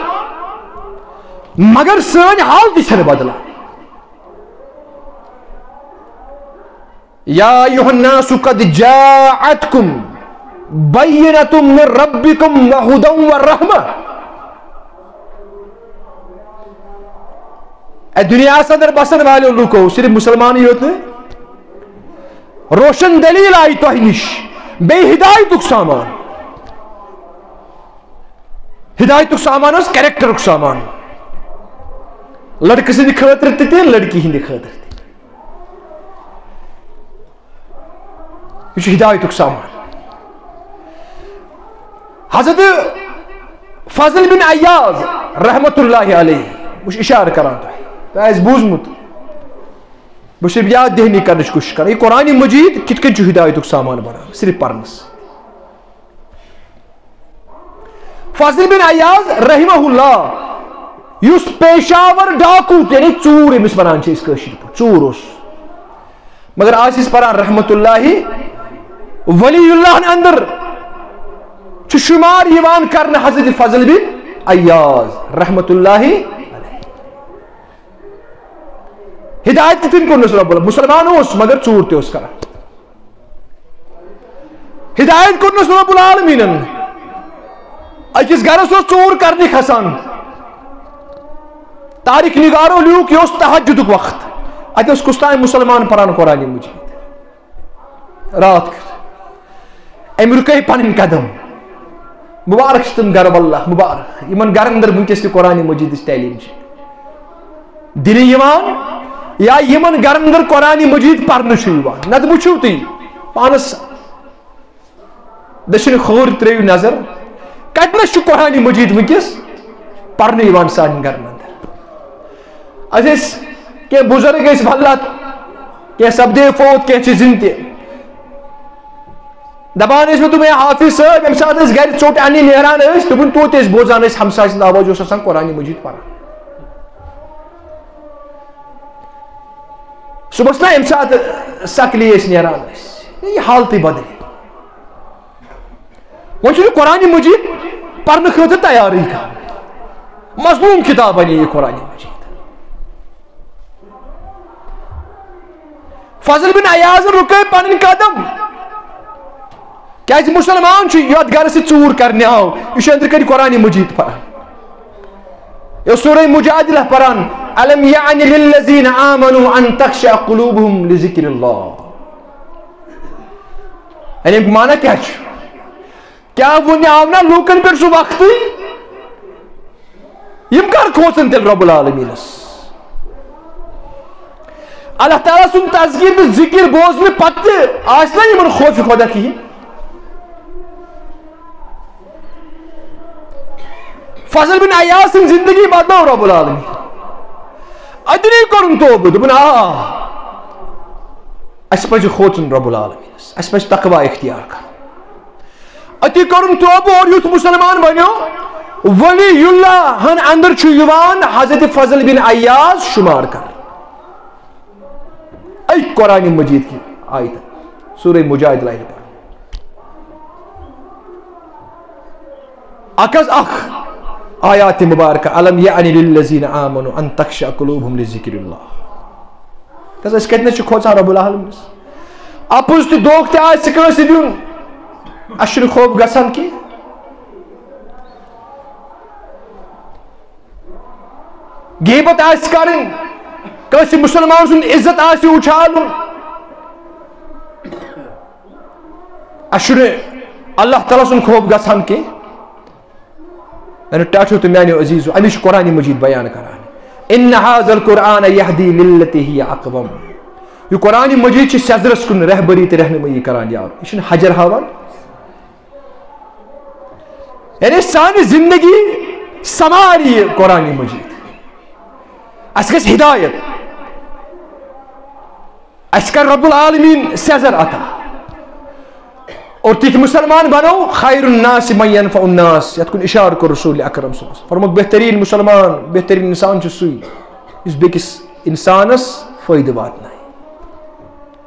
مگر سٲنۍ حال تہِ چھنہٕ بدلان۔ یا ایھا الناس قد جاءتکم بینۃ من ربکم وہدی ورحمہ۔ اے دنیاہس اندر بسن والٮ۪و لوٗکو، صرف مسلمانٕے یوت نہٕ، روشن دلیل آیہِ تۄہہِ نِش، بیٚیہِ ہدایتُک سامان۔ ہدایتُک سامان اوس کیریکٹرُک سامان، لڑکہٕ سٕنٛدِ خٲطرٕ تہِ تہٕ لڑکی ہٕنٛدِ خٲطرٕ تہِ۔ یہِ چھُ ہدایتُک سامان۔ حضرت فضل بن عیاض رحمت اللہ علیہ، بہٕ چھُس اِشارٕ کران تۄہہِ، تۄہہِ آسہِ بوٗزمُت۔ بہٕ چھُس یاد دہنی کرنٕچ کوٗشِش کران۔ یہِ قرآن مجید کِتھ کٔنۍ چھُ ہدایتُک سامان بنان؟ صرف پرنس۔ فضل بن عیاض رحمہ اللہ، یُس پیشہ ور ڈاکو، یعنی ژوٗر ییٚمِس ونان چھِ أسۍ کٲشِر پٲٹھۍ، ژوٗر اوس۔ مگر آز چھِ أسۍ پران رحمت اللہ ولی اللہ ہن اندر چھُ شمار یِوان کرنہٕ حضرت فضل بن عیاض رحمت اللہ علیہ۔ ہدایت کِتھ کٔنۍ کوٚرنَس رب العالمین؟ مسلمان اوس، مگر ژوٗر تہِ اوس کران۔ ہدایت کوٚرنَس رب العالمینن۔ أکِس گرس اوس ژوٗر کرنہِ کھسان۔ تاریخ نگارو لیوٗکھ، یہِ اوس تہجدُک وقت۔ اَتہِ اوس کُس تام مسلمان پران قرآن مجید۔ راتھ کیُتھ۔ أمۍ رُکٲے پنٕنۍ قدم۔ مبارک چھِ تِم گرٕ، واللہ مبارک۔ یِمن گرن اندر وٕنکیٚس تہِ قرآن مجیدٕچ تعلیٖم چھِ دِنہٕ یِوان، یا یِمن گرن اندر قرآن مجید پرنہٕ چھُ یِوان۔ نتہٕ وٕچھِو تُہۍ پانس دٔچھِنۍ کھووُر ترٲیِو نظر، کتنس چھُ قرآن مجید وٕنکیٚس پرنہٕ یِوان سانٮ۪ن گرن اندر۔ اَسہِ ٲسۍ کینٛہہ بُزرگ ٲسۍ، واللہ کینٛہہ سپدے فوت، کینٛہہ چھِ زِندٕ تہِ۔ دپان ٲسۍ مےٚ، دوٚپمَے، حافظ صٲب، ییٚمہِ ساتہٕ أسۍ گرِ ژوٚٹ اَننہِ نیران ٲسۍ، دوٚپُن، توتہِ ٲسۍ بوزان، أسۍ ہمساے سُنٛد آواز اوس آسان قرآن مجید پران۔ صُبحس نا ییٚمہِ ساتہٕ سکلی ٲسۍ نیران ٲسۍ، یہِ حالتٕے بدلے۔ وۄنۍ چھُنہٕ قرآن مجید پرنہٕ خٲطرٕ تیارٕے کانٛہہ۔ مظلوم کتاب بنے یہِ قرآن مجید۔ فضل بن عیاض رُکٲے پنٕنۍ قدم۔ کیازِ مسلمان چھُ یتھ گرس سۭتۍ ژوٗر کرنہِ آو، یہِ چھُ أنٛدرٕ کنہِ قرآن مجید پران۔ یہِ اوس سورہ مجادلہ پران، الم یعن للذین آمنوا ان تخشع قلوبہم لذکر اللہ۔ یعنی امیُک معنی کیٛاہ چھُ؟ کیٛاہ وُنہِ آو نہ لوٗکن پٮ۪ٹھ سُہ وقتٕے؟ یِم کر کھوژن تیٚلہِ رب العالمینس؟ اللہ تعالیٰ سُنٛد تذکیر تہٕ ذکر بوزنہٕ پتہٕ تہِ آسہِ نہ یِمن خوف خدا کِہیٖنۍ؟ فضل بن عیاض سٕنٛز زندگی بدلٲو رب العالمین۔ تیٚلی کوٚرُن توبہٕ، دوٚپُن، آ، اَسہِ پَزِ کھوژُن رب العالمینَس، اَسہِ پَزِ تقوی اختیار کَرُن۔ أتی کوٚرُن توبہٕ اور یُتھ مُسلمان بنیو، ولی اللہ ہن اندر چھُ یِوان حضرت فضل بن عیاض شمار کر۔ اے قرآن مجید کی آیت، سورہ مجادلہ ییٚلہِ پَرو۔ اکھ حظ اکھ آیات مبارکہ، الم یعنی للذین آمنوا ان تخشع قلوبہم لذکر اللہ۔ کیازِ أسۍ کتہِ نَس چھِ کھوژان رب العالمینس؟ اپُز تہِ دھوکہٕ تہِ آسہِ کٲنٛسہِ دیُن، اَسہِ چھُنہٕ خوف گژھان کینٛہہ۔ غیبت آسہِ کرٕنۍ، کٲنٛسہِ مُسلمان سُنٛد عزت آسہِ اُچھالُن، اَسہِ چھُنہٕ اللہ تعالیٰ سُنٛد خوف گژھان کینٛہہ۔ میانیو ٹاٹھیو تہٕ میانیو عزیزو، اَمی چھُ قرآن مجید بیان کران، ان ھذا القرآن یہدی للتی ھی اقوم۔ یہِ قرآن مجید چھُ سیٚزرس کُن رہبری تہٕ رہنمٲیی کران، یار۔ یہِ چھُنہٕ حجر ہاوان۔ یعنی سانہِ زندگی سنوارِ یہِ قرآن مجید۔ اَسہِ گژھِ ہدایت۔ اَسہِ کر رب العالمین سیٚزر عطا۔ اور تِتھۍ مُسلمان بنو، خیر الناس من ینفع الناس، یتھ کُن اشارٕ کوٚر رسول اکرم صلی اللہ علیہ وسلم۔ فرمووُکھ، بہترین مُسلمان، بہترین انسان چھُ سُے، یُس بیٚکِس انسانس فٲیدٕ واتنایہِ،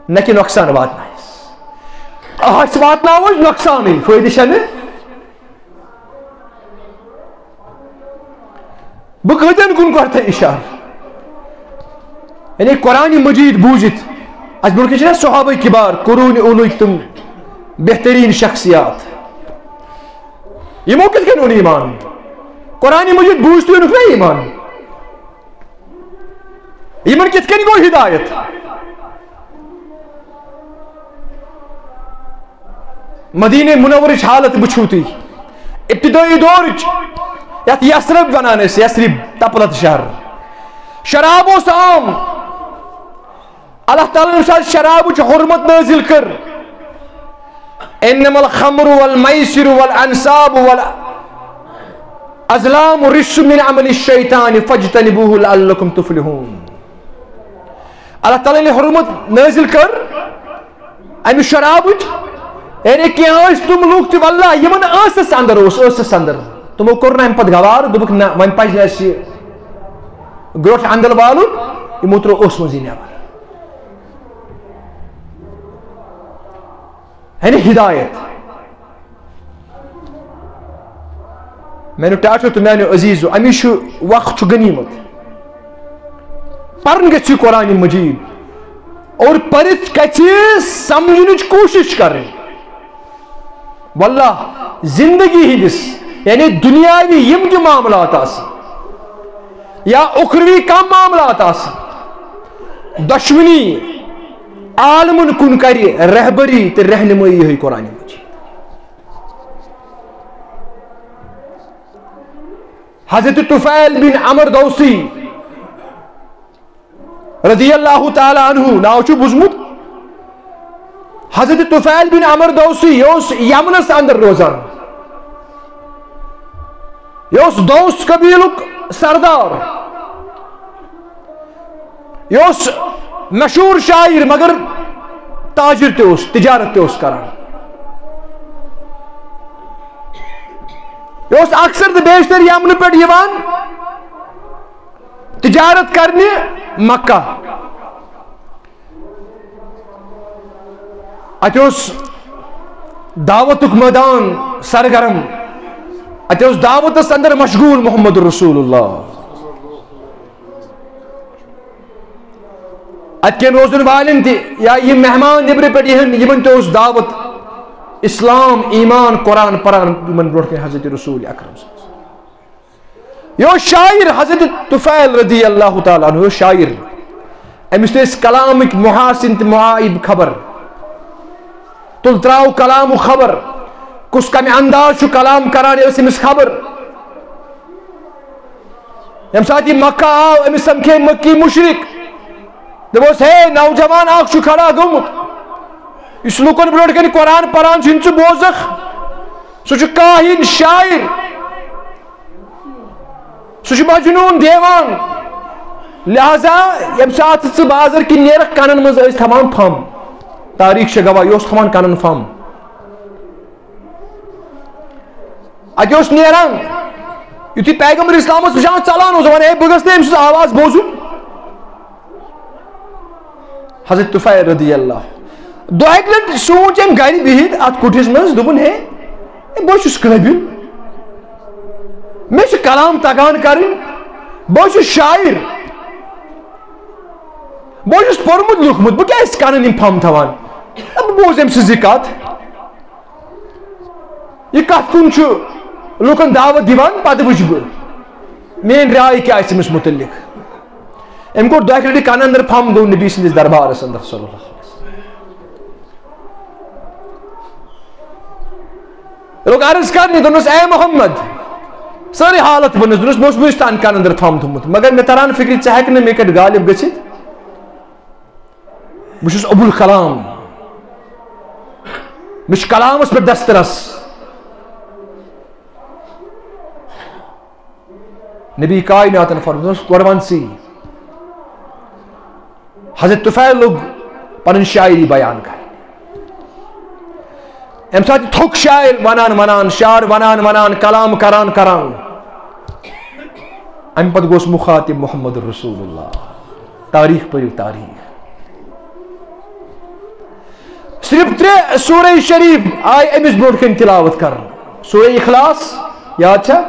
نہ کہِ نۄقصان واتنایس۔ اَسہِ واتناوو أسۍ نۄقصانٕے، فٲیدٕ چھنہٕ۔ بہٕ کۭتٮ۪ن کُن کرٕ تۄہہِ اشارٕ؟ یعنی قرآن مجید بوٗزِتھ، اَسہِ برونٛٹھ کَنہِ چھِنہ صحابہ کبار، قرون اولٕکۍ تِم بہترین شخصیات، یِمو کِتھ کٔنۍ اوٚن ایمان؟ قرآن مجید بوٗزتھٕے اوٚنُکھ نہ ایمان؟ یِمن کِتھ کٔنۍ گوٚو ہدایت؟ مدینہ منورٕچ حالت وٕچھِو تُہۍ، ابتدٲئی دورٕچ، یتھ یثرب ونان ٲسۍ، یثرب، تپلت شہر۔ شراب اوس عام۔ اللہ تعالیٰ ہن ییٚمہِ ساتہٕ شرابٕچ حرمت نٲزِل کٔر، انما الخمر والمیسر والانصاب والازلام رجس من عمل الشیطان فاجتنبوه لعلکم تفلحون۔ اللہ تعالیٰ ہن ییٚلہِ حرمت نٲزِل کٔر امہِ شرابٕچ، یعنی کینٛہہ ٲسۍ تِم لوٗکھ تہِ، واللہ، یِمن ٲسس اندر اوس، ٲسس اندر، تِمو کوٚر نہٕ امہِ پتہٕ گوارٕ، دوٚپُکھ، نہ، وۄنۍ پزِ نہٕ اسہِ یہِ گرٛوٹھ اندر والُن، یِمو ترٛوو اوس منٛزٕے نٮ۪بر۔ یعنی ہدایت۔ میانیو ٹاٹھیو تہٕ میانیو عزیزو، امی چھُ وقت، چھُ غنیمت۔ پرن گژھِ قرآن مجید اور پٔرِتھ گژھِ سمجھنٕچ کوٗشش کرٕنۍ۔ واللہ، زندگی ہٕنٛدِس، یعنی دنیاوی یِم تہِ معاملات آسن یا اُخروی کانٛہہ معاملات آسن، دۄشوٕنی عالمن کُن کرِ رہبری تہٕ رہنمٲیی یِہوٚے قرآن مجید۔ حضرت طفیل بن عمر دوسی رضی اللہ تعالیٰ عنہ، ناو چھُ بوٗزمُت؟ حضرت طفیل بن عمر دوسی، یہِ اوس یمنس اندر روزان، یہِ اوس دوس قبیلُک سردار، یہِ اوس مشہوٗر شاعر، مگر تاجر تہِ اوس، تجارت تہِ اوس کران۔ یہِ اوس اکثر تہٕ بیشتر یمنہٕ پٮ۪ٹھ یِوان تجارت کرنہِ مکہ۔ اتہِ اوس دعوتُک مٲدان سرگرم، اتہِ اوس دعوتس اندر مشغول محمد رسول اللہ۔ اتہِ کٮ۪ن روزن والٮ۪ن تہِ یا یِم مہمان نیبرٕ پٮ۪ٹھ یِہن، یِمن تہِ اوس دعوت اسلام، ایمان، قرآن پران یِمن برونٛٹھ کنہِ حضرت رسول اکرم صلی اللہ علیہ وسلم۔ یہِ اوس شاعر، حضرت طفیل رضی اللہ تعالیٰ عنہ، یہِ اوس شاعر۔ أمِس تہِ ٲسۍ کلامٕکۍ محاسن تہٕ معائب خبر۔ تُل تراو کلامُک خبر، کُس کمہِ انداز چھُ کلام کران، یہِ ٲس أمِس خبر۔ ییٚمہِ ساتہٕ یہِ مکہ آو، أمِس سمکھے مکی مشرک۔ دوٚپُس، ہے، نوجوان اکھ چھُ کھڑا گوٚمُت، یُس لوٗکن برونٛٹھ کنہِ قرآن پران چھُ، یِم ژٕ بوزکھ، سُہ چھُ کاہِن، شاعر، سُہ چھُ مجنون، دیوان۔ لہذا ییٚمہِ ساتہٕ ژٕ بازر کِنۍ نیرکھ، کنن منٛز ٲسۍ تھاوان پھم۔ تاریخ چھےٚ گواہ، یہِ اوس تھاوان کنن پھم۔ اَتہِ اوس نیران، یُتھُے پیغمبر اسلام اوس وٕچھان، ژلان اوس، دَپان، "ہے، بہٕ گژھٕ نہٕ أمۍ سٕنٛز آواز بوزُن۔" حضرت طفیل رضی اللہ، دۄہہِ اَکہِ لَٹہِ سوٗنٛچ أمۍ گرِ بِہِتھ اَتھ کُٹھِس منٛز، دوٚپُن، "ہے، ہے، بہٕ چھُس قٲبِل، مےٚ چھُ کلام تگان کرٕنۍ، بہٕ چھُس شاعر، بہٕ چھُس پوٚرمُت لیوٚکھمُت، بہٕ کیٛازِ چھُس کنن یِم پھم تھاوان؟ بہٕ بوزٕ أمۍ سٕنٛز یہِ کتھ، یہِ کتھ کُن چھُ لُکن دعوت دِوان، پتہٕ وٕچھٕ بہٕ میٲنۍ راے کیٛاہ آسہِ أمِس مُتعلق۔" أمۍ کوٚر دۄیہِ لٹہِ کنن اندر پھم، گوٚو نبی سٕنٛدِس دربارس اندر صلی اللہ علیہ وسلم۔ لوٚگ عرض کرنہِ، دوٚپنَس، "اے محمد، سٲرٕے حالت ؤنِس۔" دوٚپنَس، "مےٚ اوس وٕنِس تام کنن اندر پھم تھوٚمُت، مگر مےٚ تران فکرِ، ژٕ ہٮ۪کہٕ نہٕ مےٚ کٮ۪ٹھ غالب گٔژھِتھ۔ بہٕ چھُس ابو الکلام، مےٚ چھُ کلامس پٮ۪ٹھ دسترس۔" نبی کائناتن فرمووُس، "گۄڈٕ وَن ژٕے۔" حضرت طفیل لوٚگ پنٕنۍ شاعری بیان کرٕنۍ۔ اَمہِ ساتہٕ یہِ تھوٚک شاعر ونان ونان، شعر ونان ونان، کلام کران کران، اَمہِ پتہٕ گوس مُخاطب محمد رسول اللہ۔ تاریخ پٔرِو، تاریخ۔ صرف ترٛےٚ سورہ شریف آیہِ أمِس برونٛٹھ کَنہِ تلاوت کرنہٕ۔ سورہ اخلاص، یاد چھا؟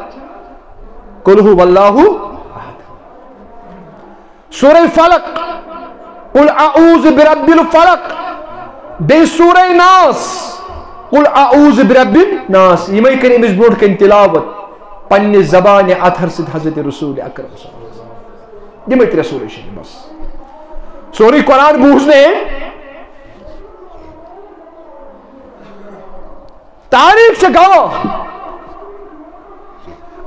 قل هو اللہ احد۔ سورہ فلق، قل اعوذ برب الفلق۔ بیٚیہِ سورہ ناس، قل اعوذ برب الناس۔ یِمے کٔرۍ أمِس برونٛٹھ کَنہِ تلاوت پننہِ زبانہِ اطہر سۭتۍ حضرت رسول اکرم صلی اللہ علیہ وسلم۔ یِمے ترٛےٚ سورہ شریف بس۔ سورُے قرآن بوٗز نہٕ أمۍ۔ تاریخ چھےٚ گواہ۔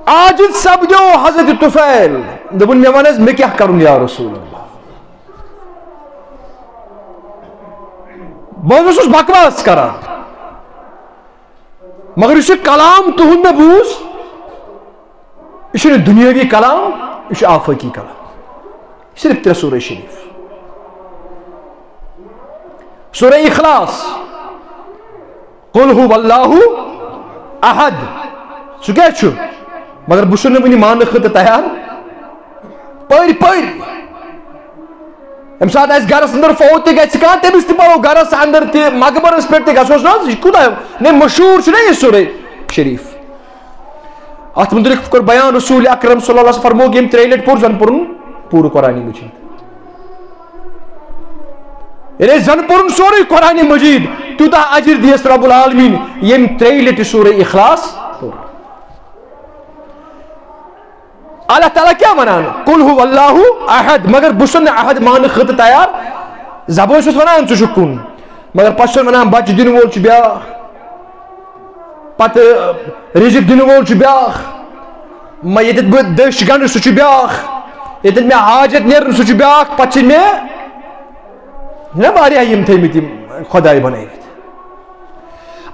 عاجز سپدیو حضرت طفیل، دوٚپُن، "مےٚ وَن حظ، مےٚ کیٛاہ کَرُن یا رسول اللہ؟ بہٕ حظ اوسُس بکواس کران، مگر یُس یہِ کلام تُہُنٛد مےٚ بوٗز، یہِ چھُنہٕ دُنیٲوی کلام، یہِ چھُ آفٲقی کلام۔" صرف ترٛےٚ سورہ شریف۔ سورہ اخلاص، قل هو اللہ احد۔ سُہ کیٛاہ چھُ؟ مگر بہٕ چھُس نہٕ وُنہِ ماننہٕ خٲطرٕ تیار۔ پٔرۍ پٔرۍ۔ ییٚمہِ ساتہٕ اَسہِ گرس اندر فوت تہِ گژھِ کانٛہہ، تٔمِس تہِ پرو گرس اندر تہِ، مقبرس پٮ۪ٹھ تہِ گژھوس نہ حظ۔ یہِ کوٗتاہ، نے، مشہوٗر چھُ نہ یہِ سورہ شریف۔ اتھ متعلق کوٚر بیان رسول اکرم صلی اللہ علیہ وسلم، فرموو، ییٚمۍ ترٛیٚیہِ لٹہِ پوٚر، زن پوٚرُن پوٗرٕ قرآن مجید۔ یعنی زن پوٚرُن سورُے قرآن مجید، تیوٗتاہ اجر دِیس رب العالمین، ییٚمۍ ترٛیٚیہِ لٹہِ سورہ اخلاص پوٚر۔ اللہ تعالیٰ کیٛاہ ونان؟ قل هو اللہ احد، مگر بہٕ چھُس نہٕ احد ماننہٕ خٲطرٕ تیار۔ زبٲنۍ چھُس ونان، ژٕ چھُکھ کُن، مگر پتہٕ چھُس ونان، بچہِ دِنہٕ وول چھُ بیٛاکھ، پتہٕ رزق دِنہٕ وول چھُ بیٛاکھ، مہ-، ییٚتٮ۪تھ بہٕ دٔچھ گنٛڈٕ، سُہ چھُ بیٛاکھ، ییٚتٮ۪تھ مےٚ حاجت نیرُن، سُہ چھُ بیٛاکھ، پتہٕ چھِ مےٚ، چھِنہ واریاہ یِم تھٲیمٕتۍ یِم خۄداے بنٲوِتھ۔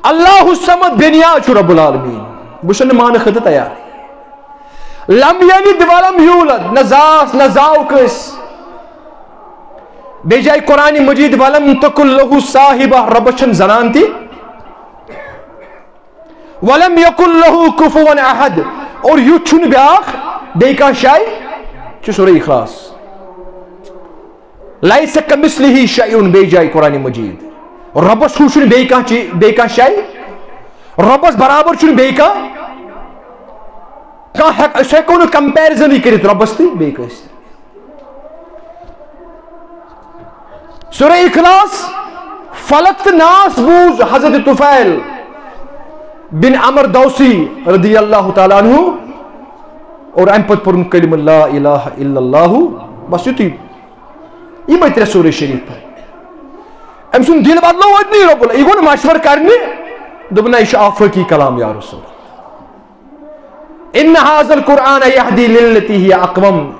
اللہ الصمد، بے نیاز چھُ رب العالمین، بہٕ چھُس نہٕ ماننہٕ خٲطرٕ تیار۔ لم یلد ولم یولد، نہ زاس نہ زاو کٲنٛسہِ۔ بیٚیہِ جایہِ قرآن مجید، ولم تکن لہ صاحبہ، رۄبس چھنہٕ زنان تہِ۔ ولم یکن لہ کفوا احد، اور یُتھ چھُنہٕ بیٛاکھ بیٚیہِ کانٛہہ شے، چھُ سورہ اخلاص۔ لیس کمثلہ شیء، بیٚیہِ جایہِ قرآن مجید، رۄبس ہیوٗ چھُنہٕ بیٚیہِ کانٛہہ چیٖز، بیٚیہِ کانٛہہ شے، رۄبس برابر چھُنہٕ بیٚیہِ کانٛہہ، کانٛہہ ہیٚک-، أسۍ ہیٚکو نہٕ کمپیرزنٕے کٔرِتھ رۄبس تہٕ بیٚیہِ کٲنٛسہِ۔ سورہ اخلاص، فلق تہٕ ناس بوٗز حضرت طفیل بن عمر دوسی رضی اللہ تعالیٰ عنہ، اور امہِ پتہٕ پوٚرُن کلمہ لا الہ الا اللہ، بس یُتُے۔ یِمے ترٛےٚ سورہ شریف پٔرۍ۔ أمۍ سُنٛد دِل بدلوو أتنی رۄب العالمین۔ یہِ گوٚو نہٕ مشورٕ کرنہِ، دوٚپُن، نہ، یہِ چھُ آفٲقی کلام یا رسول۔ ان ھذا القرآن یہدی للتی ھی اقوم۔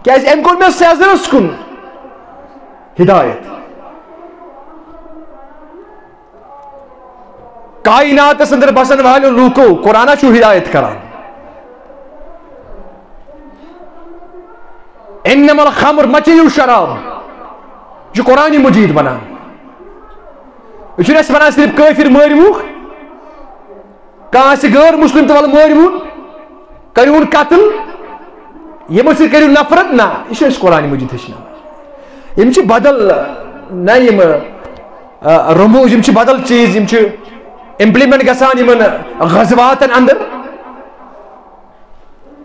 کیازِ أمۍ کوٚر مےٚ سیٚزرَس کُن ہدایت۔ کائناتس اندر بسن والٮ۪و لوٗکو، قرآنا چھُو ہدایت کران۔ انما الخمر، مہ چیٚیِو شراب۔ یہِ چھُ قرآن مجید ونان۔ یہِ چھُنہٕ اَسہِ ونان صرف کٲفِر مٲرِوُکھ، کانٛہہ آسہِ غٲر مسلم تہٕ وَلہٕ مٲرِوُن، کٔرِوُن قتل، یِمن سۭتۍ کٔرِو نفرت۔ نہ، یہِ چھُ اَسہِ قرآن مجید ہیٚچھناوان۔ یِم چھِ بدل، نہ یِم، آ، رموز، یِم چھِ بدل چیٖز، یِم چھِ implement گژھان یِمن غزواتن اندر۔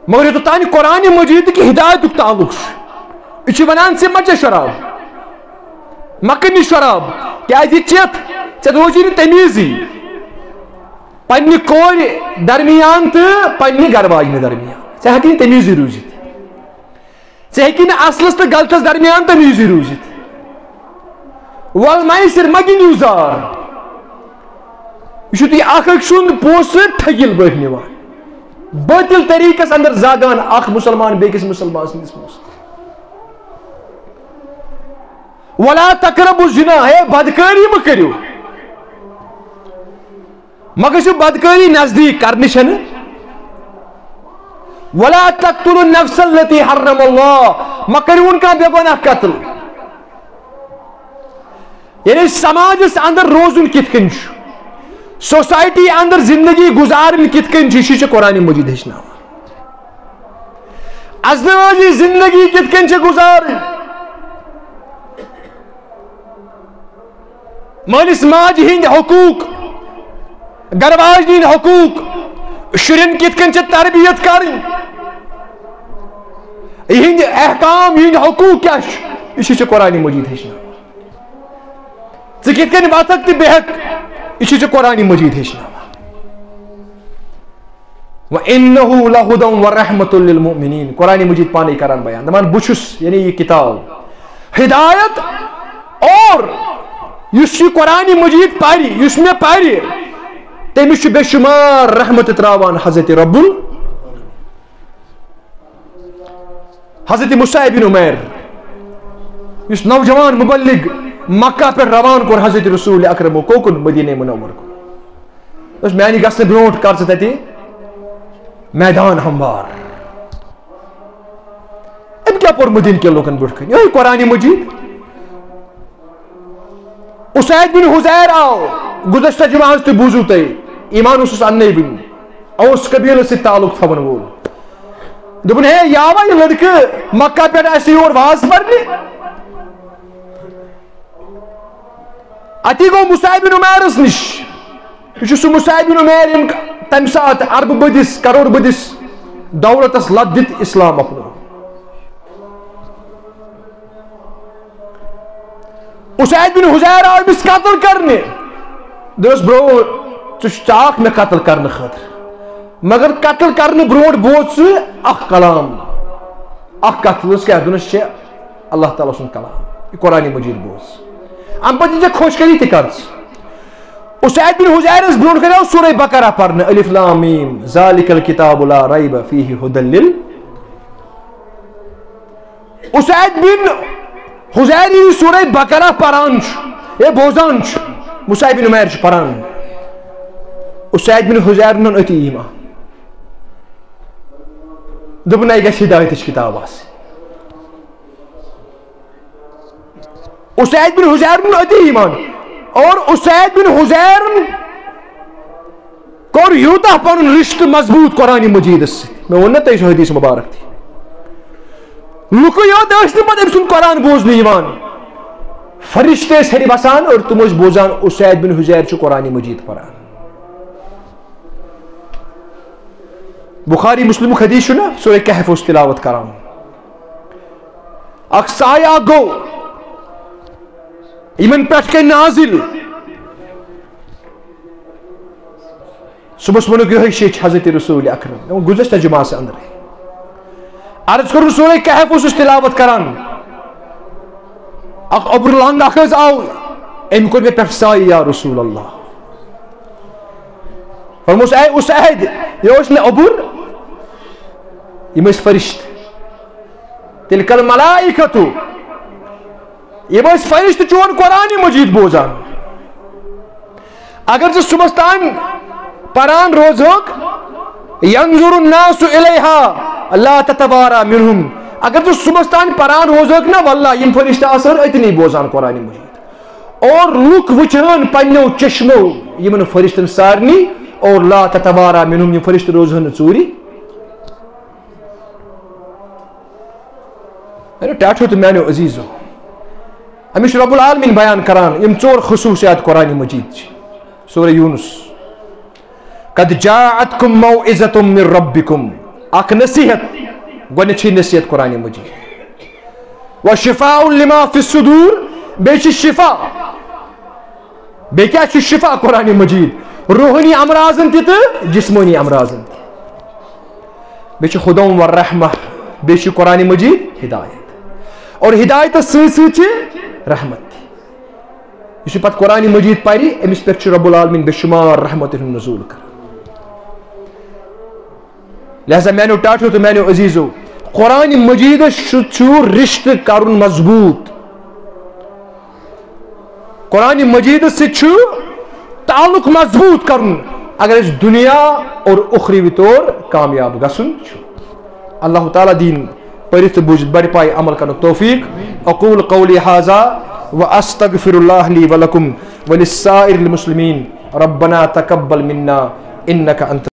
مگر یوٚتتھ تام قرآن مجید کہِ ہدایتُک تعلق چھُ، یہِ چھُ ونان، ژٕ مہ چےٚ شراب، مہ کٕن یہِ شراب، کیازِ یہِ چٮ۪تھ ژےٚ روزی نہٕ تمیٖزٕے پننہِ کورِ درمیان تہٕ پننہِ گرٕ واجنہِ درمیان۔ ژےٚ ہیٚکہِ نہٕ تمیٖزٕے روٗزِتھ۔ ژےٚ ہیٚکہِ نہٕ اصلس تہٕ غلطس درمیان تمیٖزٕے روٗزِتھ۔ والمیسر، مہ گِنٛدِو زار۔ یہِ چھُ تُہۍ اکھ أکۍ سُنٛد پونٛسہٕ ٹھٔگِل پٲٹھۍ نِوان، بٲطِل طریٖقس اندر زاگان اکھ مُسلمان بیٚکِس مُسلمان سٕنٛدِس پونٛسس۔ ولا تقربوا الزنا، ہے بدکٲری مہ کٔرِو، مہ گٔژھِو بدکٲری نزدیٖک، کرنہِ چھَنہٕ۔ ولا تقتلوا النفس التي حرم الله، مہ کٔرِوُن کانٛہہ بے گۄناہ قتل۔ یعنی سماجس اندر روزُن کِتھ کٔنۍ چھُ، سوسایٹی اندر زندگی گُزارٕنۍ کِتھ کٔنۍ چھِ، یہِ چھِ قرآن مجید ہیٚچھناوان۔ ازدواجی زندگی کِتھ کٔنۍ چھِ گُزارٕنۍ، مٲلِس ماجہِ ہٕنٛدۍ حقوٗق، گرٕ واجنہِ ہٕنٛدۍ حقوٗق، شُرٮ۪ن کِتھ کٔنۍ چھِ تربیت کرٕنۍ، یِہٕنٛدۍ احکام، یِہٕنٛدۍ حقوٗق کیٛاہ چھِ، یہِ چھِ ژےٚ قرآن مجید ہیٚچھناوان۔ ژٕ کِتھ کٔنۍ وَتھکھ تہٕ بیٚہکھ، یہِ چھُے ژےٚ قرآن مجید ہیٚچھناوان۔ وَإِنَّهُ لَهُدًى وَرَحْمَةٌ لِلْمُؤْمِنِينَ۔ قرآن مجید پانے کران بیان، دپان، بہٕ چھُس، یعنی یہِ کتاب، ہدایت، اور یُس یہِ قرآن مجید پرِ، یُس مےٚ پرِ، تٔمِس چھُ بے شمار رحمت تراوان حضرت رب ال حضرت مصعب بن عمیر، یُس نوجوان مبلغ مکہ پٮ۪ٹھ روان کوٚر حضرت رسول اکرم کوکُن مدینہ منور کُن۔ دوٚپُس، میانہِ گژھنہٕ برونٛٹھ کر ژٕ تتہِ میدان ہموار۔ أمۍ کیٛاہ پوٚر مدینہ کٮ۪ن لوٗکن برونٛٹھ کَنہِ؟ یِہوٚے قرآن مجید۔ اسید بن حضیر آو گُزشتہ جمعہ ہس تہِ بوٗزوٕ تۄہہِ، ایمان اوسُس اننَے وٕنہِ۔ اوس قبیلس سۭتۍ تعلق تھاون وول۔ دوٚپُن، ہے، یہِ آوا یہِ لڑکہٕ مکہ پٮ۪ٹھ اَسہِ یور واز پرنہِ؟ اتی گوٚو مصعب بن عمیرس نِش۔ یہِ چھُ سُہ مصعب بن عمیر، ییٚمۍ تمہِ ساتہٕ اربہٕ بٔدِس، کرور بٔدِس دولتس لت دِتھ اسلام اپنوو۔ اسید بن حضیر آو أمِس قتل کرنہِ۔ دوٚپُس، برو، ژٕ چھُ، ژٕ آکھ مےٚ قتل کرنہٕ خٲطرٕ، مگر قتل کرنہٕ برونٛٹھ بوز ژٕ اکھ کلام، اکھ کتھ۔ دوٚپُس، کیٛاہ؟ دوٚپُس، چھےٚ اللہ تعالیٰ سُنٛد کلام، یہِ قرآن مجید بوز۔ اَمہِ پتہٕ یہِ ژےٚ خۄش کری، تہِ کر ژٕ۔ اسید بن حضیرس برونٛٹھ کنے آو سورہ بقرہ پرنہٕ، الف لام میم، ذالک الکتاب لا ریب فیہ ہدی لل۔ اسید بن حضیر ییٚلہِ سورہ بقرہ پران چھُ، ہے بوزان چھُ، مصعب بن عمیر چھُ پران، اسید بن حضیرن اوٚن أتی ایمان۔ دوٚپُن، نہ، یہِ گژھِ ہدایتٕچ کتاب آسٕنۍ۔ اسید بن حضیرن اوٚن أتی ایمان۔ اور اسید بن حضیرن کوٚر یوٗتاہ پنُن رشتہٕ مضبوٗط قرآن مجیدس سۭتۍ۔ مےٚ ووٚن نہ تۄہہِ سُہ حدیث مبارک تہِ۔ لُکٕے یوت ٲسۍ نہٕ پتہٕ أمۍ سُنٛد قرآن بوزنہٕ یِوان۔ فرشتہٕ ٲسۍ ہیٚرِ وسان اور تِم ٲسۍ بوزان، اسید بن حضیر چھُ قرآن مجید پران۔ بخاری مسلمُک حدیث چھُ نہ، سورہ کہف اوس تلاوت کران۔ اکھ سایہ گوٚو یِمن پٮ۪ٹھ کَنہِ نازل۔ صبحس ووٚنُکھ یِہوٚے شیٚچھ حضرت رسول اکرم، یِمو گُزشتہ جمعہ سٕے اندرے عرض کوٚرُن، سورہ کہف اوسُس تلاوت کران، اکھ اوٚبرٕ لنگ اکھ حظ آو، أمۍ کوٚر مےٚ پٮ۪ٹھ سایہِ، یا رسول اللہ۔ فرموس، اے اسید، یہِ اوس نہٕ اوٚبُر، یِم ٲسۍ فرشتہٕ۔ تلک الملائکۃ، یِم ٲسۍ فرشتہٕ چون قرآن مجید بوزان۔ اگر ژٕ صبحس تام پران روزہوکھ، ینظر الناس الیہا لا تتوارا منہم، اگر ژٕ صبحس تام پران روزکھ نا، واللہ یِم فرشتہٕ آسن أتنی بوزان قرآن مجید۔ اور لُکھ وٕچھہن پننیو چشمو یِمن فرشتن سارنی، اور لا تتوارا منہم، یِم فرشتہٕ روزہن نہٕ ژوٗرِ۔ میانیو ٹاٹھیو تہٕ میانیو عزیزو، أمِس چھُ رب العالمین بیان کران یِم ژور خصوصیات قرآن مجید چھِ۔ سورہ یونس۔ قد جاءتکم موعظۃ من ربکم، اکھ نصیحت، گۄڈنیتھ چھِ نصیحت قرآن مجید۔ وشفاء لما فی الصدور، بیٚیہِ چھِ شفا۔ بیٚیہِ کیٛاہ چھُ شفا قرآن مجید؟ روحٲنی امراضن تہِ تہٕ جسمٲنی امراضن تہِ۔ بیٚیہِ چھُ ہدی و رحمہ، بیٚیہِ چھُ قرآن مجید ہدایت۔ اور ہدایتس سۭتۍ سۭتۍ چھِ رحمت تہِ۔ یُس یہِ پتہٕ قرآن مجید پرِ، أمِس پٮ۪ٹھ چھُ رب العالمین بے شمار رحمتن ہُنٛد نزول کران۔ لہذا میانیو ٹاٹھیو تہٕ میانیو عزیزو، قرآن مجیدس سۭتۍ چھُ رشتہٕ کرُن مضبوط۔ قرآن مجیدس سۭتۍ چھُ تعلق مضبوط کرُن، اگر أسۍ دنیا اور اخروی طور کامیاب گژھُن چھُ۔ اللہ تعالیٰ دین پٔرِتھ تہٕ بوٗزِتھ بڑِ پایہِ عمل کرنُک توفیق۔ اقول قولی ھذا واستغفر اللہ لی ولکم ولسائر المسلمین۔ ربنا تقبل منا انک انت